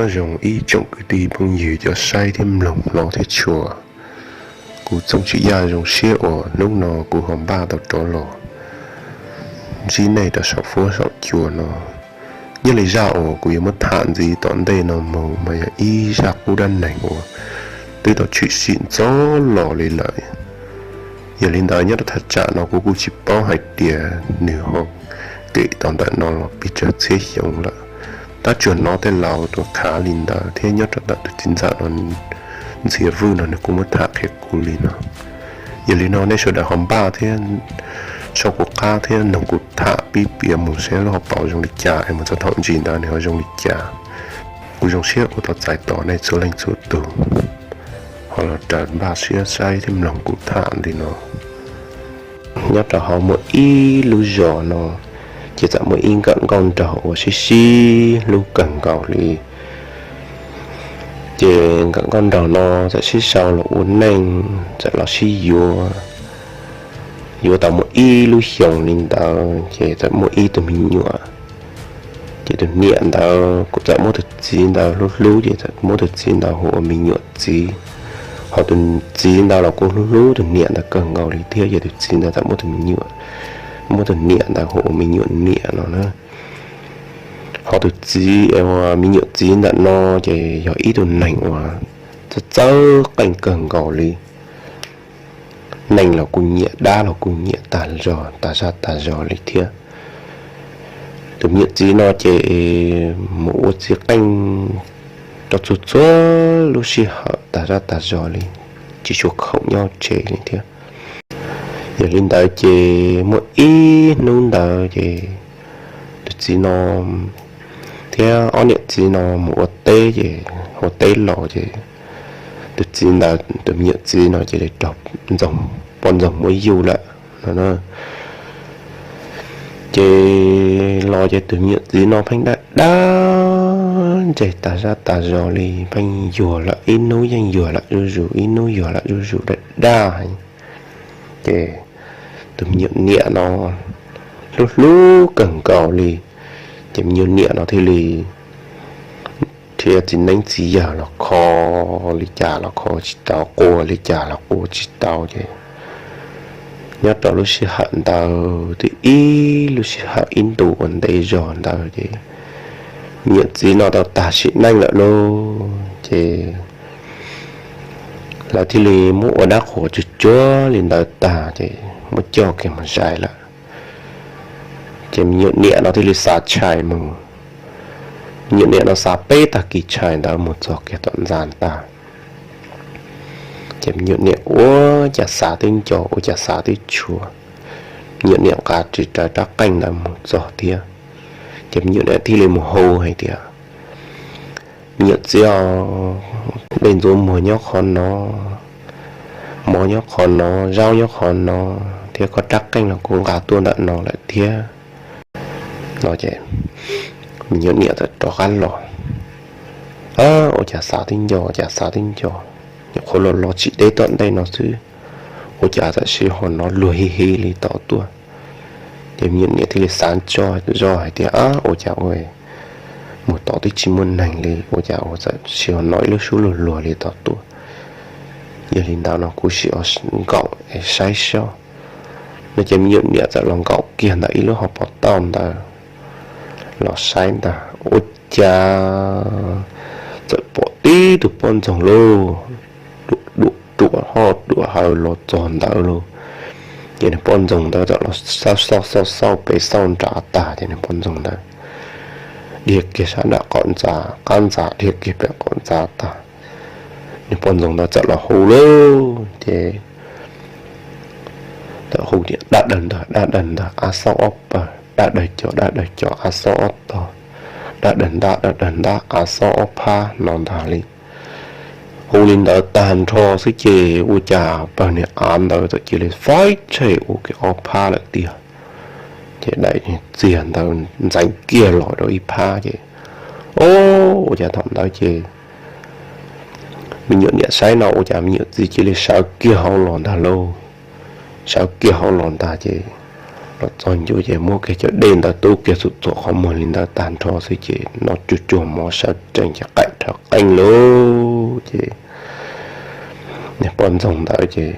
Nyob zoo ib tsoom kwv tij phooj ywg cov saib thiab mloog hnov thiab tshua. Kuv Txooj Tsim Yaj zoo siab uas hnub no kuv ho npaj tau rov los ntsib nej rau saum fuab saum cua no. Nyob li zaj uas kuv yuav muab tham ntxiv tom ntej no mus mas yog ib zaj qub dab neeg uas twb tau tshwm sim ntxov los li lawm. Yog li ntawd nyob rau thaj tsam no kuv kuj tsis paub hais tias nws ho kem tau ntawm no los pes tsawg txhiab xyoo lawm. Tab tsuas hnov tej laus tuaj khav li ntawd thiab nyob rau ntawm tus txiv ntxawm no, Ntxhias Vwj no nws kuj muab tham qhia kuv li no. Yog li no nej sawv daws ho npaj thiab saib kuv qab thiab mloog kuv tham pib piav mus saib lub hauv paus zoo li cas es mus txog thaum ntsis ntawd nws ho zoo li cas. Kuv zoo siab uas tau txais tos nej txhua leej txhua tus ho los raws npaj siab saib thiab mloog kuv tham li no. Nyob rau hauv muaj ib lub zos no, ces txawm muaj ib nkawm nkauj nraug uas sib sib hlub kawg nkaus li. Ces nkawm nkauj nraug no txawm sib sau los ua neej, txawm los sib yuav. Yuav tau muaj ib lub xyoos li ntawd ces txawm muaj ib tug me nyuam. Ces tus niam ntawd kuj txawm muab tus txiv ntawd hlub hlub ces txawm muab tus txiv ntawd hu ua me nyuam txiv. Ho tus txiv ntawd los kuj hlub hlub tus niam ntawd kawg nkaus li thiab, ces tus txiv ntawd txawm muab tus me nyuam, muab tus niam ntawd hu ua me nyuam niam no na. Ho tus txiv, me nyuam txiv ntawm no ces yog ib tug neeg uas txawj txawj qeej kawg nkaus li. Neeg los kuj nyiam, dab los kuj nyiam tag zog, tas zaj tas zog li thiab. Tus me nyuam txiv no ces mus ua txiv qeej rau txhua txhua lub sij hawm tas zaj tas zog li, tsis tshua khoom nyob tsev li thiab. Yog li ntawd ces muaj ib hnub ntawd ces tus txiv no thiab ob niam txiv no mus ua teb ces ua teb los ces tus txiv ntawd, tus me nyuam txiv no cia li raug poj ntxoog muab yug lawm no. Ces los ces tus me nyuam txiv no pheej daj daj ntseg tas zaj tas zog li, pheej yuag lawm, ib hnub yeej yuag lawm zuj zus, ib hnub yuag lawm zuj zus, daj daj heev. Ces tus me nyuam niam no hlub hlub kawg nkaus li, ces me nyuam niam no thiaj li thiab txiv neeb txiv yaig los kho li cas los kho tsis tau, qua li cas los qua tsis tau ces nyob rau lub sij hawm ntawd twb ib lub sij hawm ib ntus ua ntev zog ntawd ces me nyuam txiv no tau tag sim neej lawm lauj. Ces lawv thiaj li muab ua dab qhuas tsuag tsuag li ntawd tag ces muab coj kiag mus zais lawm. Ces me nyuam niam no thiaj li xav tshais mus. Me nyuam niam no xav peb tag kis tshais ntawd mus txog kiag tom ntxa ntag. Ces me nyuam niam ua cas xav twb nco, ua cas xav twb tshua. Me nyuam niam nqa ris raws rab qeej ntawd mus txog thiab. Ces me nyuam niam thiaj li mus hu hais tias, me nyuam txiv os, dej ntxuav muag nyob qhov no, mov nyob qhov no, zaub nyob qhov no, thiab koj rab qeej los kuv nqa tuaj ntawm no lawm thiab. No ces me nyuam niam txawm rov qab los. Ua cas xav twb nco, ua cas xav twb nco, nyuam qhuav los los tsis deb tom ntej no xwb, ua cas tam sim ho hnov luag hi hi li tom tuaj. Ces me nyuam niam thiaj li xav tso zog hais tias, ab, ua cas ua mus tom twb tsis muaj neeg li, ua cas ua tam sim ho hnov ib lub suab luag luag li tom tuaj. Yog li ntawd no kuv sim nkaum es saib seb. No ces me nyuam niam txawm los nkaum kiag ntawm ib lub hauv paus tauj ntawd los saib ntag, ua cas txawm pom tib tug poj ntxoog lauj, duam duam hoj duam haw los txog ntawd lauj. Ces niag poj ntxoog ntawd txawm los xauj xauj xauj pem xauj nram tag ces niag poj ntxoog ntawd dhia kiag sab nram qaum ntxa, qab ntxa dhia kiag pem qaum ntxa tag. Niag poj ntxoog ntawd txawm los hu lauj, ces txawm hu tias, dab dawg ntag, dab dawg ntag, av xob ob pawg, dab dawg co, dab dawg co, av xob ob tog, dab dawg ntab, dab dawg ntab, av xob ob phab no ntag li. Hu li ntawd tag nrho xwb ces ua cas pawg niag av ntawd txawm cia li faib tshem ua ke ob phab lawm tiag. Ces daim niag txiag ntawd ntxeev kiag los rau ib phab ces, o, ua cas thaum ntawd ces me nyuam niam saib no ua cas me nyuam txiv cia li sawv kiag hauv los ntag lauj. Sawv kiag hauv los ntag ces Txog ntua ces muab kiag cov dej ntawd tub kiag txhua txhua qhov muag li ntawd tag nrho xwb ces noj tsuag tsuag mov sawv tsees ces qaim rhawv qeej lauj. Ces niag poj ntxoog ntawd ces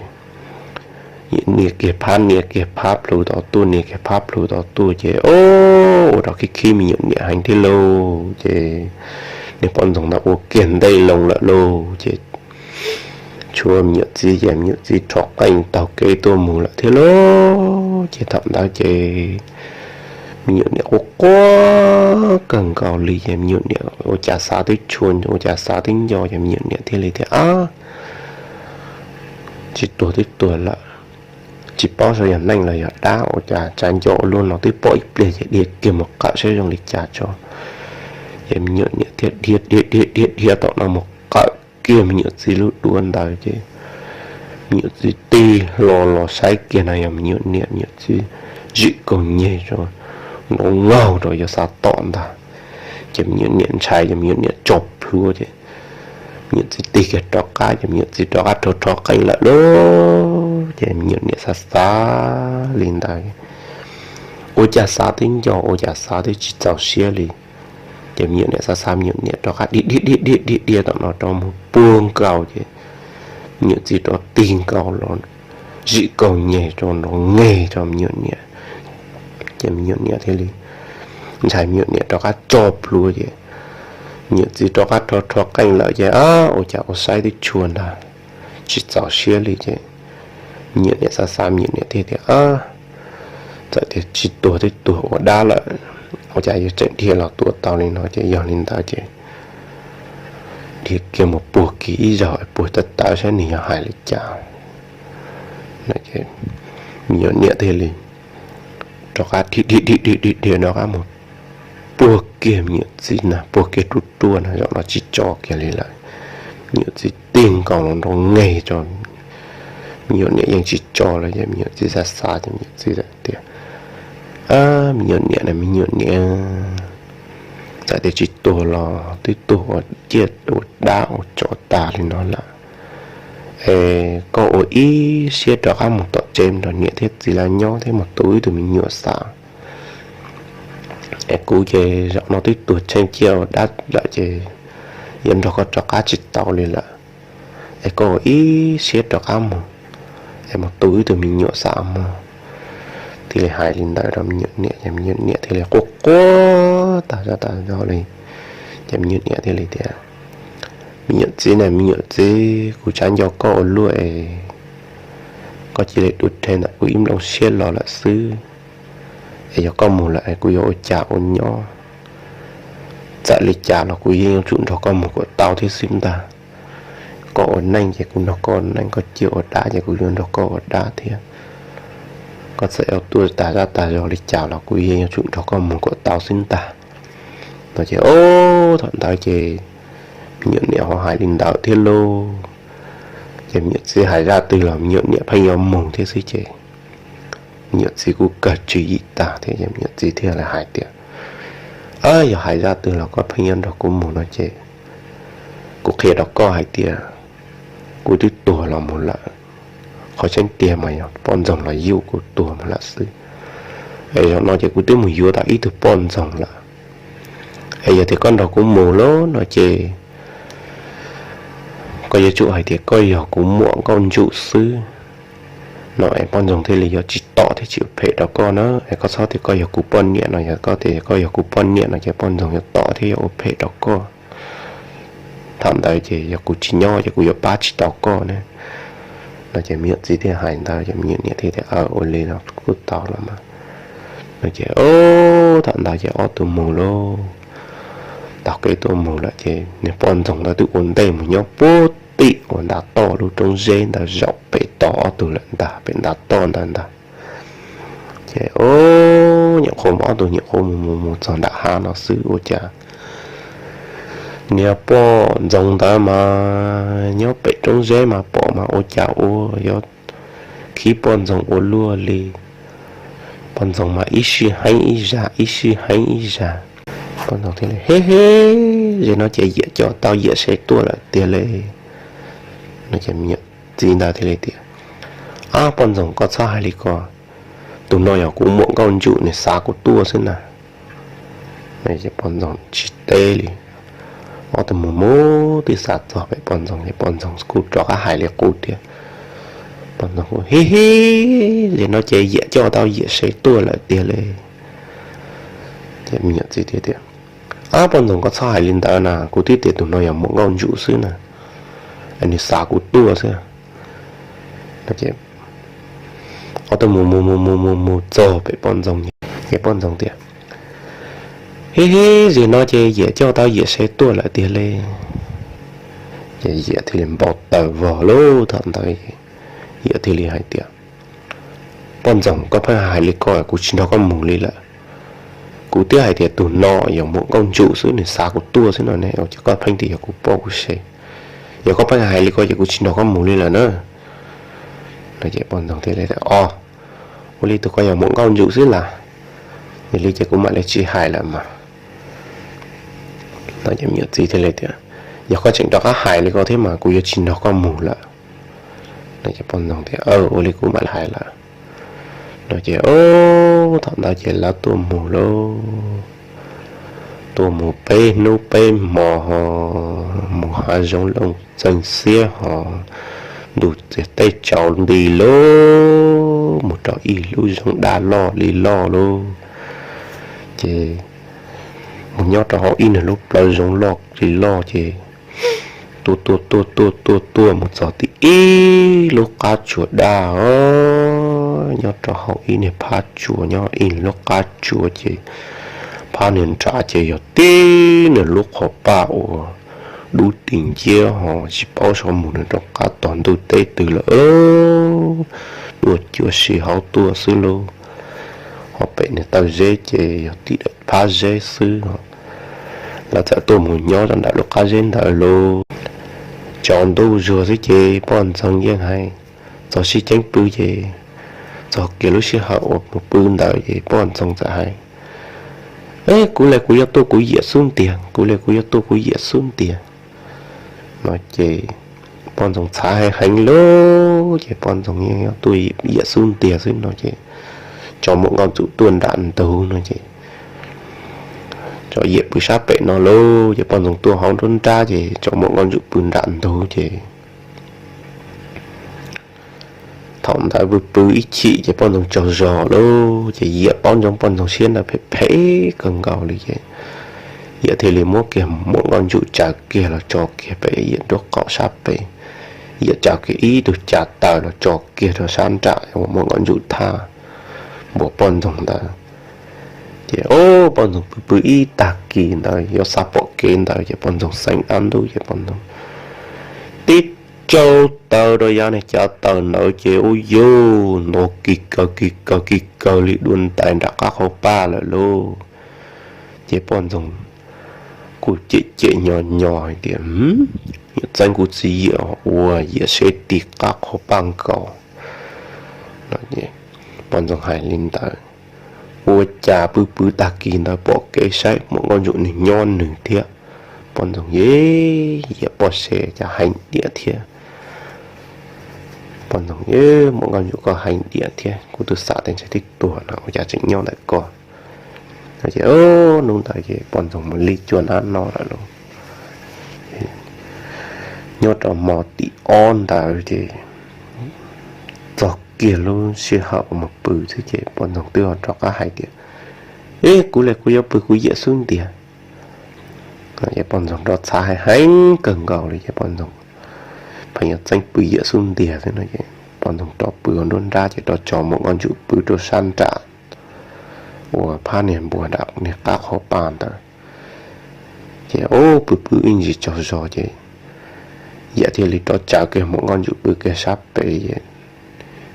nias kiag phab nias kiag phab plhu tod tuaj nias kiag phab plhu tod tuaj ces o, ua rau khib khib me nyuam niam heev thiab lauj. Ces niag poj ntxoog ntawd ua kiag ntej loo lawm lauj ces tshua me nyuam txiv ces me nyuam txiv rho qeej taug kev tuaj mus lawm thiab lauj. Ces thaum ntawd ces me nyuam niam quaj quaj kawg nkaus li ces me nyuam niam ua cas xav twb tshua ua cas xav twb nco ces me nyuam niam thiaj li tias, Ab, tsis tuag twb tuag lawm, tsis paub saib yog neeg los yog dab, ua cas tsav nco ua luaj no twb pom ib pliag ces dhia kiag mus qawm saib zoo li cas tso. Ces me nyuam niam thiaj dhia dhia dhia dhia dhia tom no mus qawm kiag me nyuam txiv lub duav ntawd ces me nyuam txiv tig hlo los saib kiag no yog me nyuam niam, me nyuam txiv zim kaug nyeg rau, nrov nkaug rau yuav xav tom ntag. Ces me nyuam niam ntshai ces me nyuam niam tso plhuav ces me nyuam txiv tig kiag rov qab ces me nyuam txiv rov qab rho rho qeej lawm lauj. Ces me nyuam niam xav xav li ntawd, ua cas xav twb nco ua cas xav twb tsis txaus siab li. Ces me nyuam niam xav xav me nyuam niam rov qab dhia dhia dhia dhia dhia tom no rau mus puag nkaus ces me nyuam txiv rov tig nkaus los zim kaug nyeg rau nrov nkeeg rau me nyuam niam. Ces me nyuam niam thiaj li ntshai me nyuam niam rov qab tso plhuav ces me nyuam txiv rov qab rho rho qeej lawm ces, Ab, ua cas ua saib twb tshua ntag, tsis txaus siab li. Ces me nyuam niam xav xav me nyuam niam thiaj tias, Ab, txawm tias tsis tuag twb tuag ua dab lawm, ua cas yuav tseem dhia los tua tau li no? Ces yog li ntawd ces dhia kiag mus puag kiag ib zaug puag tawv tawv saib nws yog hais li cas. Me nyuam niam thiaj li rov qab dhia dhia dhia dhia dhia rov qab mus puag kiag me nyuam txiv na, puag kiag ruaj ruaj na, zaum no tsis tso kiag li lawm. Me nyuam txiv tig nkaus los nrov nkeeg rau, me nyuam niam yeej tsis tso lawm ces me nyuam txiv xav xav ces me nyuam txiv tias, Ab, me nyuam niam na, me nyuam niam, txawm tias tsis tuag los twb tuag ua ciaj ua dab ua tsov tas li no lawm. Es koj ua ib siab rov qab mus tom tsev nrog niam thiab txiv lawv nyob thiab mus tu ib tug me nyuam xav. Es kuv ces zaum no twb tuag tsheej ciaj ua dab lawm ces yuav nrog koj rov qab tsis tau li lawm. Es koj ua ib siab rov qab mus, es mus tu ib tug me nyuam xav mog. Thiaj li hais li ntawd rau me nyuam niam, me nyuam niam thiaj li quaj quaj tas zaj tas zog li. Ces me nyuam niam thiaj li tias, Me nyuam txiv na, me nyuam txiv, kuv tsav nco koj ua luaj es koj cia li dua rhe ntawm kuv ib nplooj siab los lawm xwb. Es yog koj mus lawm es kuv yuav ua cas ua nyob? Txawm li cas los kuv yeej yuav tsum nrog koj mus kom tau thiab xwb ntag. Koj ua neej ces kuv nrog koj ua neej, koj cia ua dab ces kuv yuav nrog koj ua dab thiab. Koj txawm yuav tuaj tas zaj tas zog li cas los kuv yeej yuav tsum nrog koj mus kom tau xwb ntag. No ces ob thaum ntawd ces me nyuam niam ho hais li ntawd thiab lauj. Ces me nyuam txiv hais zaj twg los me nyuam niam pheej yuav mus thiab xwb ces me nyuam txiv kuj kawg tswv yim tag thiab ces me nyuam txiv thiaj li hais tias, Yog hais zaj twg los koj pheej yuav nrog kuv mus no ces kuv qhia rau koj hais tias kuv twb tuag los mus lawm. Qhov tseeb tiag mas yog poj ntxoog los yuj kuv tuag mus lawm xwb. Es zaum no ces kuv twb mus yuav tau ib tug poj ntxoog lawm. Es yog tias koj nrog kuv mus lawm no ces koj yuav tsum hais tias koj yog kuv muam nkauj ntsum xwb no es poj ntxoog thiaj li yuav tsis tom thiab tsis ua phem rau koj na. Es koj txhob tias koj yog kuv poj niam no, yog koj tias koj yog kuv poj niam no ces poj ntxoog yuav tom thiab yuav ua phem rau koj. Thaum ntawd ces yog kuv tsis nyob ces kuv yuav pab tsis tau koj ne. No ces me nyuam txiv thiaj hais ntawd ces me nyuam niam thiaj tias, Aw, ua li los kuj tau los mas. No ces thaum ntawd ces ob tug mus lauj. Taug kev tuaj mus lawm ces niag poj ntxoog ntawd twb ua ntej mus nyob puag tim uas ntav toj lub roob zeb ntawd zaum pem tod ob tug lawm ntag, pem ntav toj ntawd ntag. Ces nyuam qhuav ob tug nyuam qhuav mus mus mus txog nram hav no xwb ua cas niag poj ntxoog ntawd mas nyob pem roob zeb mas pom mas ua cas ua yuav khib poj ntxoog ua luaj li. Poj ntxoog mas ib sij heev ib zag, ib sij heev ib zag. Poj ntxoog thiaj li, He he, ze no ces yiam coj tau yiam se tuaj lawm tiag li. No ces me nyuam txiv ntawd thiaj li tias, Ab, poj ntxoog, koj txhob hais li ko. Tus no yog kuv muam nkauj ntsum, nws xav kuv tuaj xwb na. Poj ntxoog tsis teb li. Ob tug mus mus twb xa txog pem poj ntxoog es poj ntxoog kuj rov qab hais li qub tias, poj ntxoog kuj, Hib hib, zim no ces Yiam coj tau Yiam se tuaj lawm tiag li. Ces me nyuam txiv tias, Ab, poj ntxoog, koj txhob hais li ntawd na, kuv twb tias tus no yog muam nkauj ntsum xwb na, nws xav kuv tuaj xwb. Ob tug mus mus mus mus mus mus txog pem poj ntxoog, ces poj ntxoog tias, Hib hib, zim no ces Yiam coj tau Yiam se tuaj lawm tiag li. Ces Yiam thiaj li npau taws vog lub thaum ntawd, Yiam thiaj li hais tias, Poj ntxoog, koj pheej hais li ko kuv tsis nrog koj mus li lawm. Kuv twb hais tias tus no yog muam nkauj ntsum xwb, nws xav kuv tuaj xwb no ne, ua cas koj pheej tias yog kuv poj kuv sev? Yog koj pheej hais li ko ces kuv tsis nrog koj mus li lawm na. Poj ntxoog thiaj li, O, ua li tus ko yog muam nkauj ntsum xwb las, yog li ces kuv mam li tsis hais lawm mas. Txiv thiaj li tias, Yog koj tseem rov qab hais li ko thiab mas kuv yuav tsis nrog koj mus lawm. Poj ntxoog tias, Ua li kuv mam li hais lawm. No ces, o, thaum ntawd ces lawv tuaj mus lauj, tuaj mus peb hnub peb hmo ho mus hav zoov looj txeeg xiab ho ntuj txiag teb tsaus nti lauj, mus rau ib lub zoov daj loj li loj lauj. Ces mus nyob rau hauv ib nws lub plawv zoov loj li loj ces tuaj tuaj tuaj tuaj tuaj tuaj mus txog tim ib lub qab tsuas daj os, nyob rau hauv ib niag phab tsuas, nyob ib lub qab tsuas ces phab niag nram ces yog tib nws lub qhov paj uas dub ti nciab ho tsis paub saib mus nws rau qab tom ntuj teb twg lawm, dua cuag si hauv tuaj xwb lauj. Ho pem niag taw zeb ces yog tim phab zeb xwb. Lawv txawm tuaj mus nyob rau ntawm lub qab zeb ntawd lauj. Tsaus ntuj zuag xwb ces poj ntxoog yeej hais, txog sib ceeb pw ces, txog kiag lub sij hawm uas mus pw ntawd ces poj ntxoog txawm hais, Kuv li kuv yuav tuaj kuv Yiam xub ntiag, kuv li kuv yuav tuaj kuv Yiam xub ntiag. No ces poj ntxoog txhav heev heev lauj, ces poj ntxoog yeej yuav tuaj Yiam xub ntiag xwb no ces tso muam nkauj ntsum tuaj nram ntug no ces tso Yiam pw sab pem no lauj, ces poj ntxoog tuaj hauv nruab nrab ces tso muam nkauj ntsum pw nram ntug ces thaum ntawd pw pw ib chim ces poj ntxoog tsaug zog lauj, ces Yiam paub ntsoov poj ntxoog siab ntawd phem phem kawg nkaus li ces Yiam thiaj li muab kiag muam nkauj ntsum tsaws kiag los tso kiag pem Yiam nraub qaum sab pem. Yiam tsaws kiag ib tug cav taws los tso kiag rau sab nram uas muam nkauj ntsum thaj npuas poj ntxoog ntawd. Ces o, poj ntxoog pw pw ib tag kis ntawd yuav xav pom kev ntawd ces poj ntxoog xeev dab ntub ces poj ntxoog tib tsaug taws rau yav niag cav taws ntawd ces ub yuj, nto kis kaws kis kaws kis kaws li dua ntais nram qab qhov paj lawm lauj. Ces poj ntxoog kuj cem cem nyo nyo hais tias, Txeeb kuv txiv Yiam ua Yiam sev ti qab qhov paj nkaus. Poj ntxoog hais li ntawd, ua cas pw pw tag kis ntawd pom kev saib muam nkauj ntsum nws nyob nws thiab. Poj ntxoog, Yim, Yiam poj sev cas heev diam thiab. Poj ntxoog, Muam nkauj ntsum koj heev diam thiab, kuv twb xav tias ntshe twb tuag no ua cas tseem nyob ntawm ko. Ces hnub ntawd ces poj ntxoog mus li cua nab no lawm lauj. Nyob rau hmo tim ob ntawd ces txog kiag lub sij hawm uas mus pw xwb ces poj ntxoog twb ho rov qab hais tias, Ib, kuv li kuv yuav pw kuv Yiam xub ntiag. Ces poj ntxoog rov txhav heev heev kawg nkaus li ces poj ntxoog pheej yuav txeeb pw Yiam xub ntiag xwb no ces poj ntxoog rov pw ua nruab nrab ces rov tso muam nkauj ntsum pw rau sab nram uas phab niag npuas nram niag qab qhov paj ntawd. Ces ub, pw pw ib ntsis tsaug zog ces Yiam thiaj li rov tsaws kiag muam nkauj ntsum pw kiag sab pem,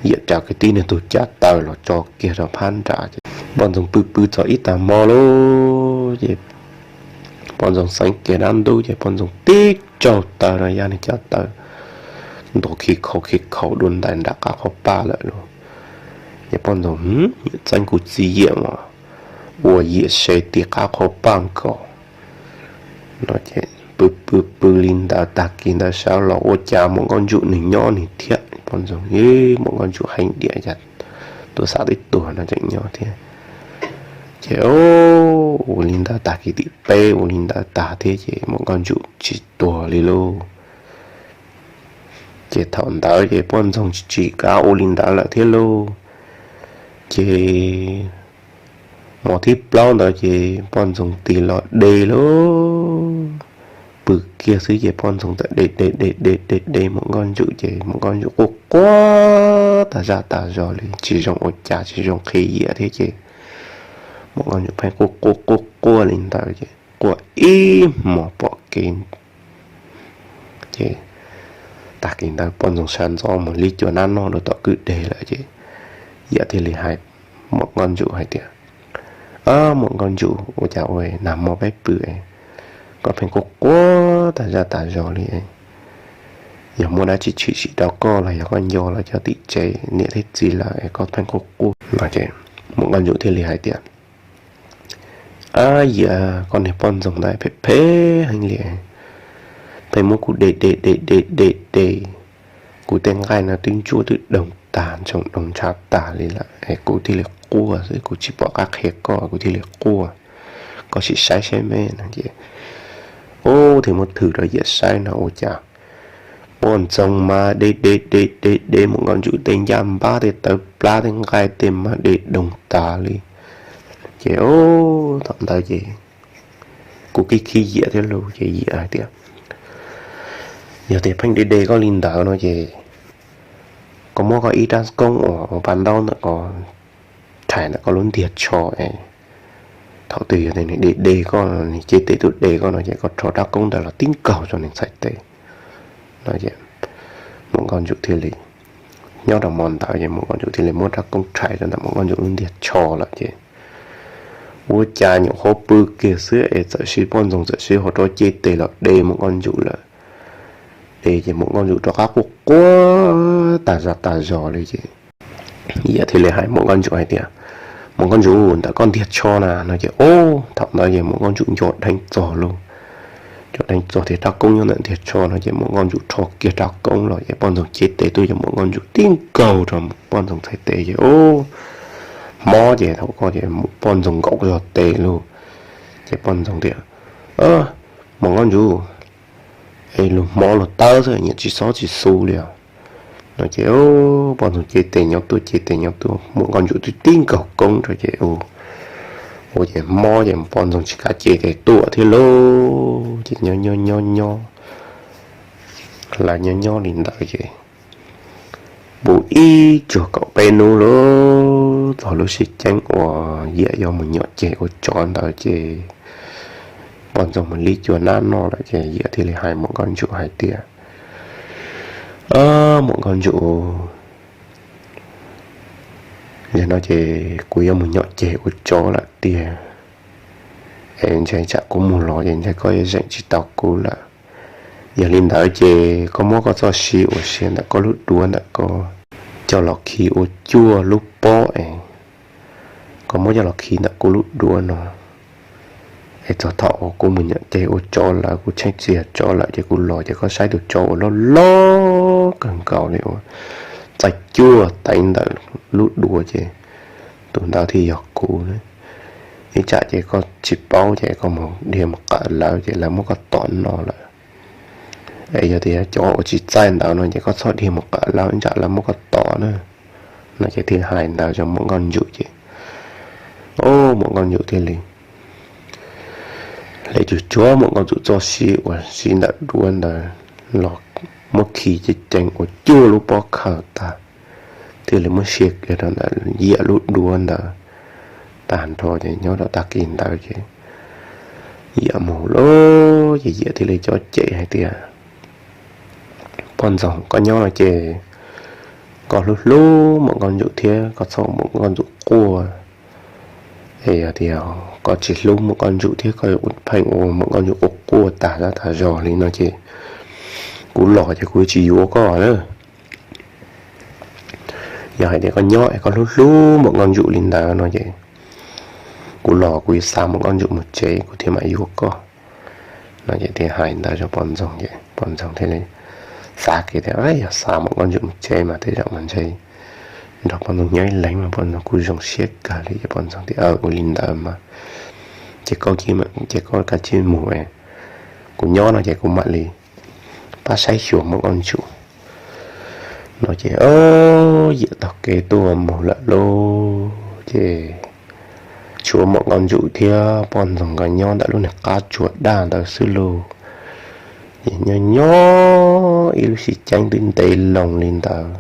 Yiam tsaws kiag tib niag tug cav taws los tso kiag rau phab nram ces poj ntxoog pw pw txog ib tag hmo lauj ces poj ntxoog xeev kiag dab ntub ces poj ntxoog tib tsaug taws rau yav niag cav taws nto khi khau khi khau dua ntais nram qab qhov paj lawm lauj. Ces poj ntxoog, Txeeb kuv txiv Yiam mas ua Yiam sev ti qab qhov paj nkaus. No ces pw pw pw li ntawd tag kis ntawd sawv los ua cas muam nkauj ntsum nws nyob nws thiab. Poj ntxoog, Yim, muam nkauj ntsum heev diam cas tuaj xav twb tuag no tseem nyob thiab. Ces ua li ntawd tag kis tim peb ua li ntawd tag thiab ces Muam Nkauj Ntsum tsis tuag li lauj. Ces thaum ntawd ces poj ntxoog tsis kam ua li ntawd lawm thiab lauj. Ces hmo thib plaub ntawd ces poj ntxoog tig los de lauj. Pw kiag xwb ces poj ntxoog txawm de de de de de de Muam Nkauj Ntsum ces Muam Nkauj Ntsum quaj quaj tas zaj tas zog li, tsis zoo ua cas tsis zoo qhia Yiam thiab ces Muam Nkauj Ntsum pheej quaj quaj quaj quaj li ntawd ces quaj ib hmos pom kev ces tag kis ntawd poj ntxoog sawv ntxov mus li cua nab noj rau tom kwj deg lawm ces Yiam thiaj li hais Muam Nkauj Ntsum hais tias, Muam Nkauj Ntsum, ua cas ua nag hmo peb pw koj pheej quaj quaj tas zaj tas zog li? Yog muaj dab tsi tshwm sim rau koj los yog koj nco lawv cov tim tsev niam thiab txiv lawm es koj pheej quaj quaj no ces Muam Nkauj Ntsum thiaj li hais tias, Ab Yiam, koj niag poj ntxoog ntawd phem phem heev li, pheej muab kuv de de de de de de, kuv tej nqaij no twb ntsuab twb doog tag, ntsoog doog ntshav tag li lawm es kuv thiaj li quaj xwb, kuv tsis pom qab qhia koj kuv thiaj li quaj. Koj sim saib saib me no ces, ub, thiaj muab thwm rau Yiam saib no ua cas poj ntxoog mas de de de de de Muam Nkauj Ntsum tej ncaj npab tej tawv plab tej nqaij tej mas de doog tag li. Ces thaum ntawd ces kuv khib khib Yiam thiab lauj ces Yiam hais tias, Yog tias pheej de de koj li ntawd no ces koj muab koj ib rab koob uas ua pa ntaub ntawm ko rhais ntawm koj lub ntiag tsho es thaum twg yog tias nws de de koj, nws cev tes tuaj de koj no ces koj rho rab koob ntawd los tib nkaug rau nws txhais tes no. Muam Nkauj Ntsum thiaj li, nyob rau hmo ntawd ces Muam Nkauj Ntsum thiaj li muab rab koob rhais rau ntawm Muam Nkauj Ntsum lub ntiag tsho lawm ces ua cas nyuam qhuav pw kiag xwb es txawm siv poj ntxoog txawm siv hauv rau cev tes los de Muam Nkauj Ntsum lawm. De ces Muam Nkauj Ntsum rov qab quaj quaj tas zaj tas zog li ces Yiam thiaj li hais Muam Nkauj Ntsum hais tias, Muam Nkauj Ntsum, ntawm koj ntiag tsho na no ces, ub, thaum ntawd ces Muam Nkauj Ntsum nco dheev txog lauj. Nco dheev txog tias rab koob nyob ntawm ntiag tsho no ces Muam Nkauj Ntsum rho kiag rab koob los ces poj ntxoog cev tes tuaj ces Muam Nkauj Ntsum tib nkaug rau poj ntxoog txhais tes ces, ub, mob ces thaum ko ces poj ntxoog nkaum zog tes lauj. Ces poj ntxoog tias, Muam Nkauj Ntsum, es lus hmov lus tawb xwb nyiam tsis xob tsis xu li os no ces poj ntxoog cev tes nyob tuaj cev tes nyob tuaj, Muam Nkauj Ntsum twb tib nkaug koob rau ces ua ces mob ces poj ntxoog tsis kav cev tes tuaj thiab lauj. Ces nyob nyob nyob nyob, lawv nyob nyob li ntawd ces puv ib tsuag kaum peb hnub lauj, txog lub sij ceeb uas Yiam yuav mus nyom ceg ua tsov ntawd ces poj ntxoog mus li cua nab noj lawm ces Yiam thiaj li hais Muam Nkauj Ntsum hais tias, Muam Nkauj Ntsum, yog no ces kuv yuav mus nyom ceg ua tsov lawm tiag, es ntshe tsam kuv mus los ces ntshe koj yuav zeem tsis tau kuv lawm. Yog li ntawd ces koj muab koj txoj sia uas siav ntawm koj lub duav ntawm ko coj los khi ua cuaj lub pob es koj muab coj los khi ntawm kuv lub duav no es txog thaum uas kuv mus nyom ceg ua tsov lawm, kuv tsheej txiag tsov lawm ces kuv los ces koj saib tus tsov uas loj loj kawg nkaus li uas txaij cuaj teev ntawm lub duav ces tus ntawd thiaj yog kuv. Ib tsam ces koj tsis paub ces koj mus dhia mus qawm lawv ces lawv muab koj tom noj lawm. Es yog tias cov uas tsis txaij ntawd no ces koj txhob dhia mus qawm lawv, ib tsam lawv muab koj tom na no ces thiaj hais ntawd rau Muam Nkauj Ntsum ces, o, Muam Nkauj Ntsum thiaj li hle cuag tsuag Muam Nkauj Ntsum txoj sia uas siv ntawm duav ntawd los muab khi ceev ceev ua cuaj lub pob khaws tag, thiaj li muab sia kiag rau ntawm Yiam lub duav ntawd tag nrho ces nyob rau tag kis ntawd ces Yiam mus lawm ces Yiam thiaj li cov cem hais tias, Poj ntxoog, koj nyob no ces koj hlub hlub Muam Nkauj Ntsum thiab koj txhob ua Muam Nkauj Ntsum quaj. Es yog tias koj tsis hlub Muam Nkauj Ntsum thiab koj pheej ua Muam Nkauj Ntsum quaj quaj tas zaj tas zog li no ces kuv los ces kuv tsis yuav koj na. Yog hais tias koj nyob es koj hlub hlub Muam Nkauj Ntsum li ntawd no ces kuv los kuv yuav xa Muam Nkauj Ntsum mus tsev kuv thiaj mam yuav koj no ces thiaj hais ntawd rau poj ntxoog ces poj ntxoog thiaj li xav kiag tias, Yog xa Muam Nkauj Ntsum mus tsev mas tej zaum mas ntshe nrog poj ntxoog nyob ib leeg mas poj ntxoog kuj zoo siab kawg li. Ces poj ntxoog tias, Aw, ua li ntawd mas ces koj, ces koj kav tsij mus, kuv nyob no ces kuv mam li pab saib xyuas Muam Nkauj Ntsum no. Ces o, yam taug kev tuaj mus lawm lauj, ces tshuav Muam Nkauj Ntsum thiab poj ntxoog nkawd nyob ntawm lub niag qab tsuas daj ntawd xwb lauj. Ces nyob nyob ib lub sij hawm twb ntev loo li ntawd,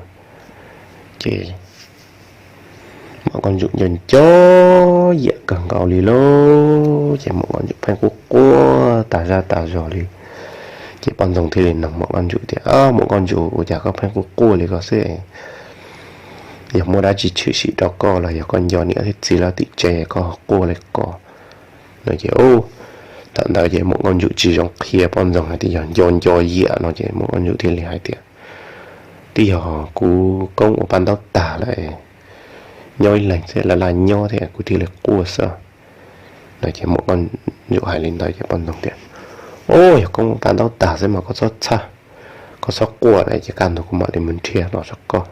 ces Muam Nkauj Ntsum nco nco Yiam kawg nkaus li lauj. Ces Muam Nkauj Ntsum pheej quaj quaj tas zaj tas zog li. Ces poj ntxoog thiaj li nug Muam Nkauj Ntsum tias, Muam Nkauj Ntsum, ua cas koj pheej quaj quaj li ko xwb? Yog muaj dab tsi tshwm sim rau koj los yog koj nco niam thiab txiv lawv tim tsev koj quaj li ko no? Ces thaum ntawd ces Muam Nkauj Ntsum tsis zoo qhia poj ntxoog hais tias yog nco nco Yiam no. Ces Muam Nkauj Ntsum thiaj li hais tias, Twb yog kuv koob ua paj ntaub tag lawm, nyob ib leeg xwb laj laj nyob thiab kuv thiaj li quaj xwb no. Ces Muam Nkauj Ntsum hais li ntawd ces poj ntxoog tias, O, yog koob ua paj ntaub tag xwb mas koj txhob txhawj, koj txhob quaj na, ces kaj ntug kuv mam li mus nrhiav los rau koj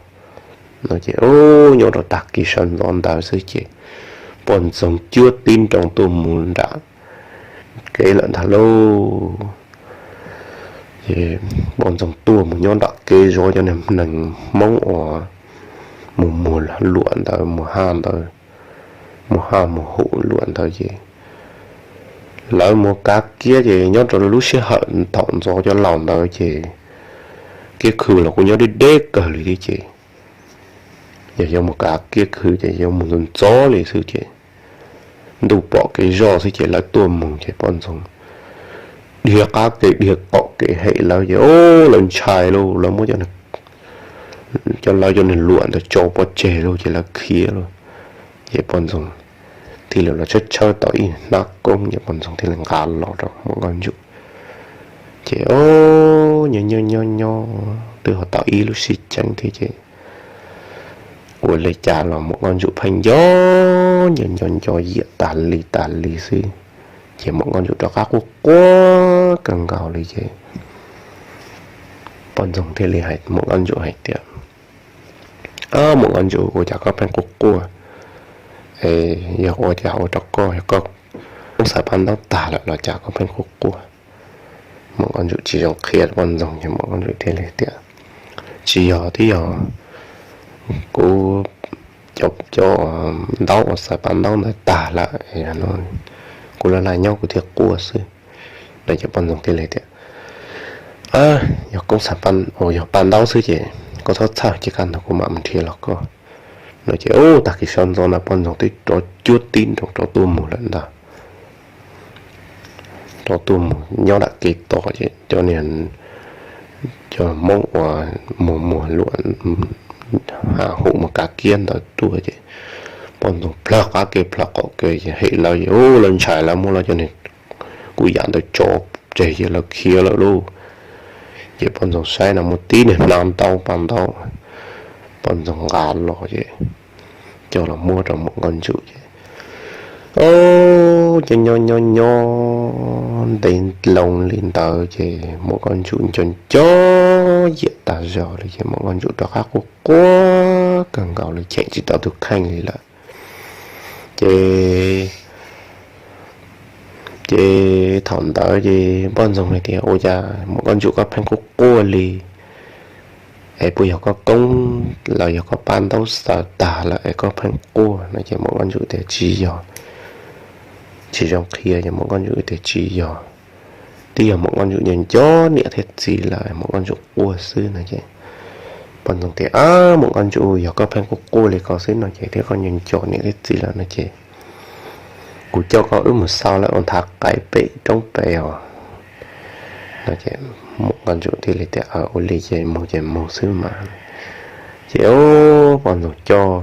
no. Ces o, nyob rau tag kis sawv ntxov ntawd xwb ces poj ntxoog cuab tib nroos tuaj mus nram kev lawm ntag lauj. Ces poj ntxoog tuaj mus nyob nram kev zov cov neeg Hmoob uas mus muag luam ntawd, mus haj ntawd, mus haj mus hum luam ntawd ces lawv mus kav kiab ces nyob rau lub sij hawm thaum ntxov cov laus ntawd ces kiab khw los kuj nyob deb deb kawg li thiab ces yog yuav mus kav kiab khw ces yuav mus ntxov ntxov li xwb ces ntuj pom kev zoj xwb ces lawv tuaj mus ces poj ntxoog dhia qab kev dhia tom kev hem lawv ces o, lawv ntshai lauj, lawv muab cov, lawv cov niag luam ntawd tso pov tseg lauj ces lawv khiav lauj. Ces poj ntxoog thiaj li los tshawb tshawb tau ib hnab koob ces poj ntxoog thiaj li nqa los rau Muam Nkauj Ntsum. Ces o, nyob nyob nyob nyob twb ho tau ib lub sij hawm thiab ces ua li cas los Muam Nkauj Ntsum pheej nco nco nco nco Yiam tas li tas li xwb. Ces Muam Nkauj Ntsum rov qab quaj quaj kawg nkaus li ces poj ntxoog thiaj li hais Muam Nkauj Ntsum hais tias, Muam Nkauj Ntsum, ua cas koj pheej quaj quaj? Yog ua cas ua rau koj, yog koj koob xaws paj ntaub tag lawm los cas koj pheej quaj quaj? Muam Nkauj Ntsum tsis zoo qhia poj ntxoog ces Muam Nkauj Ntsum thiaj li tias, Tsis yog, twb yog kuv cov ntaub uas xaws paj ntaub ntawd tag lawm, kuv laj laj nyob kuv thiaj quaj xwb no. Ces poj ntxoog thiaj li tias, Yog koob xaws, yog paj ntaub xwb ces koj txhob txhawj, ces kaj ntug kuv mam mus nrhiav los koj no. Ces ub, tag kis sawv ntxov ntawd poj ntxoog twb rov cuab tib nroos rov tuaj mus lawm ntag. Rov tuaj mus nyob nram kev tos ces cov niag, cov Hmoob uas mus muag luam, haj hum mus kav kiab ntawd tuaj ces poj ntxoog plhawv qab kev plhawv qaum kev ces hem lawv ces ub, lawv ntshai, lawv muab lawv cov niag kuv yam ntawd tso tseg ces lawv khiav lawm lauj. Ces poj ntxoog saib no muaj tib niag hnab ntaub paj ntaub, poj ntxoog nqa los ces coj los muab rau Muam Nkauj Ntsum ces, o, nyob nyob nyob nyob ntev loo li ntawd ces Muam Nkauj Ntsum nco nco Yiam tas zog li ces Muam Nkauj Ntsum rov qab quaj quaj kawg nkaus li cheem tsis tau tus kheej li lawm. Ces, ces thaum ntawd ces poj ntxoog hais tias, Ua cas Muam Nkauj Ntsum koj pheej quaj quaj li? Es puas yog koj koob los yog koj paj ntaub xaws tag lawm es koj pheej quaj no? Ces Muam Nkauj Ntsum tias, Tsis yog. Tsis zoo qhia ces Muam Nkauj Ntsum tias, Tsis yog, twb yog Muam Nkauj Ntsum nco nco niam thiab txiv lawm Muam Nkauj Ntsum quaj xwb no. Ces poj ntxoog tias, Ab, Muam Nkauj Ntsum, yog koj pheej quaj quaj li ko xwb no ces thiab koj nco nco niam thiab txiv lawm no ces kuv coj koj wb mus xauj lawv ua nthav qais pem roob pem os. Muam Nkauj Ntsum thiaj li tias, Ua li ces mus ces mus xwb mas. Ces poj ntxoog coj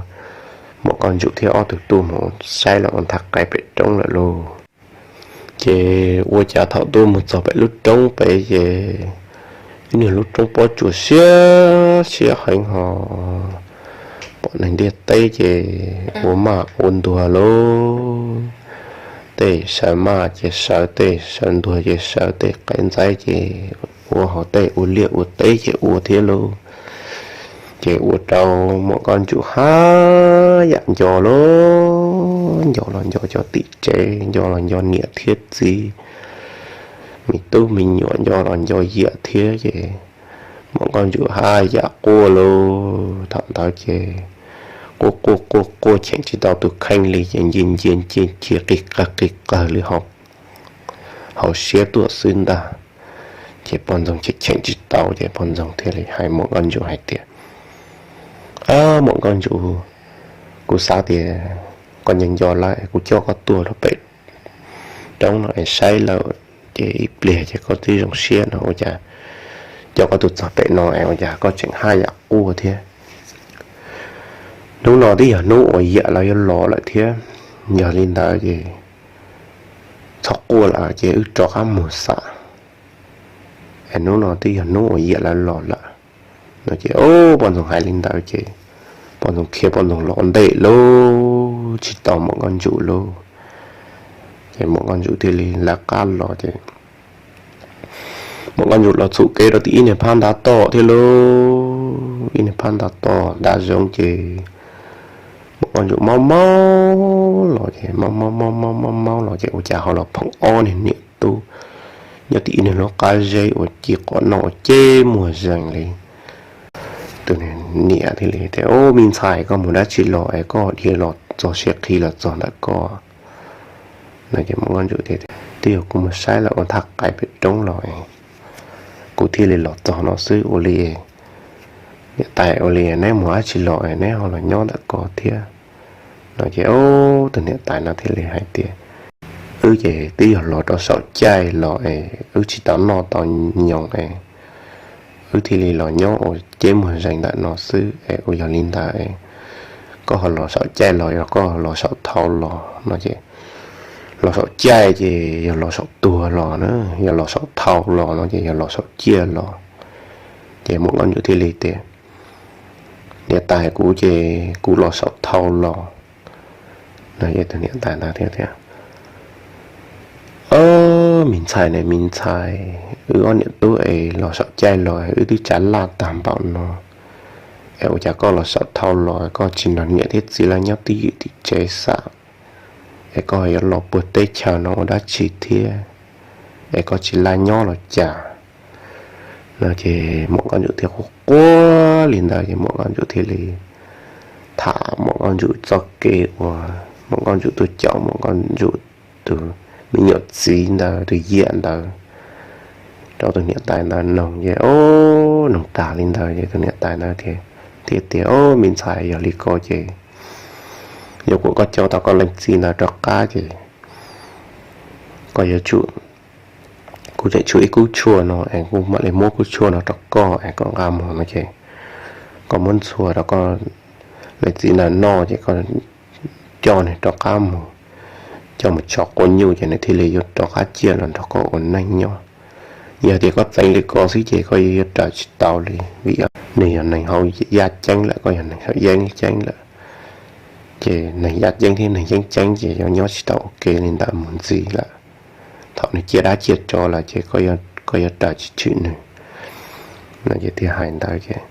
Muam Nkauj Ntsum thiab ob tug tuaj mus saib lawv ua nthav qais pem roob lawm lauj. Ces ua cas thaum tuaj mus txog pem lub roob pem ces ib niag lub roob pob tsuas siab siab heev ho pom neeg ntiaj teb ces ua maj ua ntuag lauj. Tej sawv maj ces sawv, tej sawv ntuag ces sawv, tej qaiv ntxaib ces ua, ho tej ua liaj ua teb ces ua thiab lauj. Ces ua rau Muam Nkauj Ntsum haj yam nco lawm, nco los nco cov tim tsev, nco los nco niam thiab txiv, me tub me nyuam, nco los nco Yiam thiab ces Muam Nkauj Ntsum haj yam quaj lauj. Thaum ntawd ces quaj quaj quaj quaj cheem tsis tau tus kheej li ces nce nce nce nce qis qawg qis qawg li hauv siab tuaj xwb ntag. Ces poj ntxoog cheem cheem tsis tau ces poj ntxoog thiaj li hais Muam Nkauj Ntsum hais tias, Muam Nkauj Ntsum, kuv xav tias koj nco nco lawm, kuv coj koj tuaj rau pem roob no es saib lawm ces ib pliag ces koj twb zoo siab no, ua cas coj koj tuaj txog pem no es ua cas koj tseem haj yam quaj thiab? Hnub no twb yog hnub uas Yiam lawv yuav los lawm thiab, yog li ntawd ces txhob quaj lawm ces wb rov qab mus xam. Es hnub no twb yog hnub uas Yiam lawv los lawm no ces poj ntxoog hais li ntawd ces poj ntxoog khiav poj ntxoog los ntej lauj, tsis tau Muam Nkauj Ntsum lauj. Ces Muam Nkauj Ntsum thiaj li lawv qab los ces Muam Nkauj Ntsum los txhum kev rau tim ib niag phab ntav toj thiab lauj. Ib niag phab ntav toj ntav zoov ces Muam Nkauj Ntsum maub maub los ces maub maub maub maub maub maub los ces ua cas ho los pheej ob niag niam tub nyob tim ib niag lub qab zeb uas ci qos noj ua ceb muag zeeg li. Tus niam thiaj li tias, Ub, me ntxhais, koj mus dab tsi los es koj dhia los txog siab qhi los txog ntawm koj? No ces Muam Nkauj Ntsum tias, Twb yog kuv mus saib lawm ua thaj qais pem roob los es kuv thiaj li los txog no xwb. Ua li niam tais, ua li neb mus dab tsi los es neb ho los nyob ntawm ko thiab? No ces tus niam tais no thiaj li hais tias, Wb ces twb yog los rau saum caij los es wb tsis tau noj tau nyoos es wb thiaj li los nyob ua ceb muag zeeg ntawm no xwb es ua yog li ntawd es koj ho los saum caij los yog koj los saum thau los? No ces los saum caij ces yog los saum tuag los na, yog los saum thau los no ces yog los saum ciaj los. Ces Muam Nkauj Ntsum thiaj li tias, Niam tais, kuv ces kuv los saum thau los. No ces tus niam tais ntawd thiaj tias, Ob, me ntxhais ne, me ntxhais, wb ob niam tub es los saum caij los wb twb tsav laj tag npaum no es ua cas koj los saum thau los koj tsis nrog niam thiab txiv lawv nyob twj ywm tim tsev xam, es koj yuav los puag teb chaws no ua dab tsi thiab es koj tsis laj nyob los cas? No ces Muam Nkauj Ntsum thiaj quaj quaj li ntawd ces Muam Nkauj Ntsum thiaj li tham Muam Nkauj Ntsum txoj kev uas Muam Nkauj Ntsum tuaj caum Muam Nkauj Ntsum tus me nyuam txiv ntawd, tus Yiam ntawd, rau tus niam tais ntawd noog ces, o, noog tag li ntawd ces tus niam tais ntawd thiaj tias, O, me ntxhais, yog li ko ces yog kuas koj coj tau koj leej txiv ntawd rov qab ces koj yuav tsum, kuv tseem tshuav ib khub tshuaj no es kuv mam li muab khub tshuaj no rau koj es koj nqa mus no ces koj muab ntxhua rau koj leej txiv ntawd noj ces koj coj nws rov qab mus, coj mus tso quav nyuj ces nws thiaj li yuav rov qab ciaj los nrog koj ua neej nyob. Yog tias koj txeev li ko xwb ces koj yuav raws tsis tau li, vim nws yog neeg haus yaj ceeb lawm, koj yog neeg haus yeeb ceeb lawm. Ces neeg yaj ceeb thiab neeg yeeb ceeb ces yuav nyob tsis tau ua ke li ntawd mus ntxiv lawm. Thaum nws ciaj dab ciaj tsov lawm ces koj yuav raws tsis tshwm nws. No ces thiaj hais ntawd ces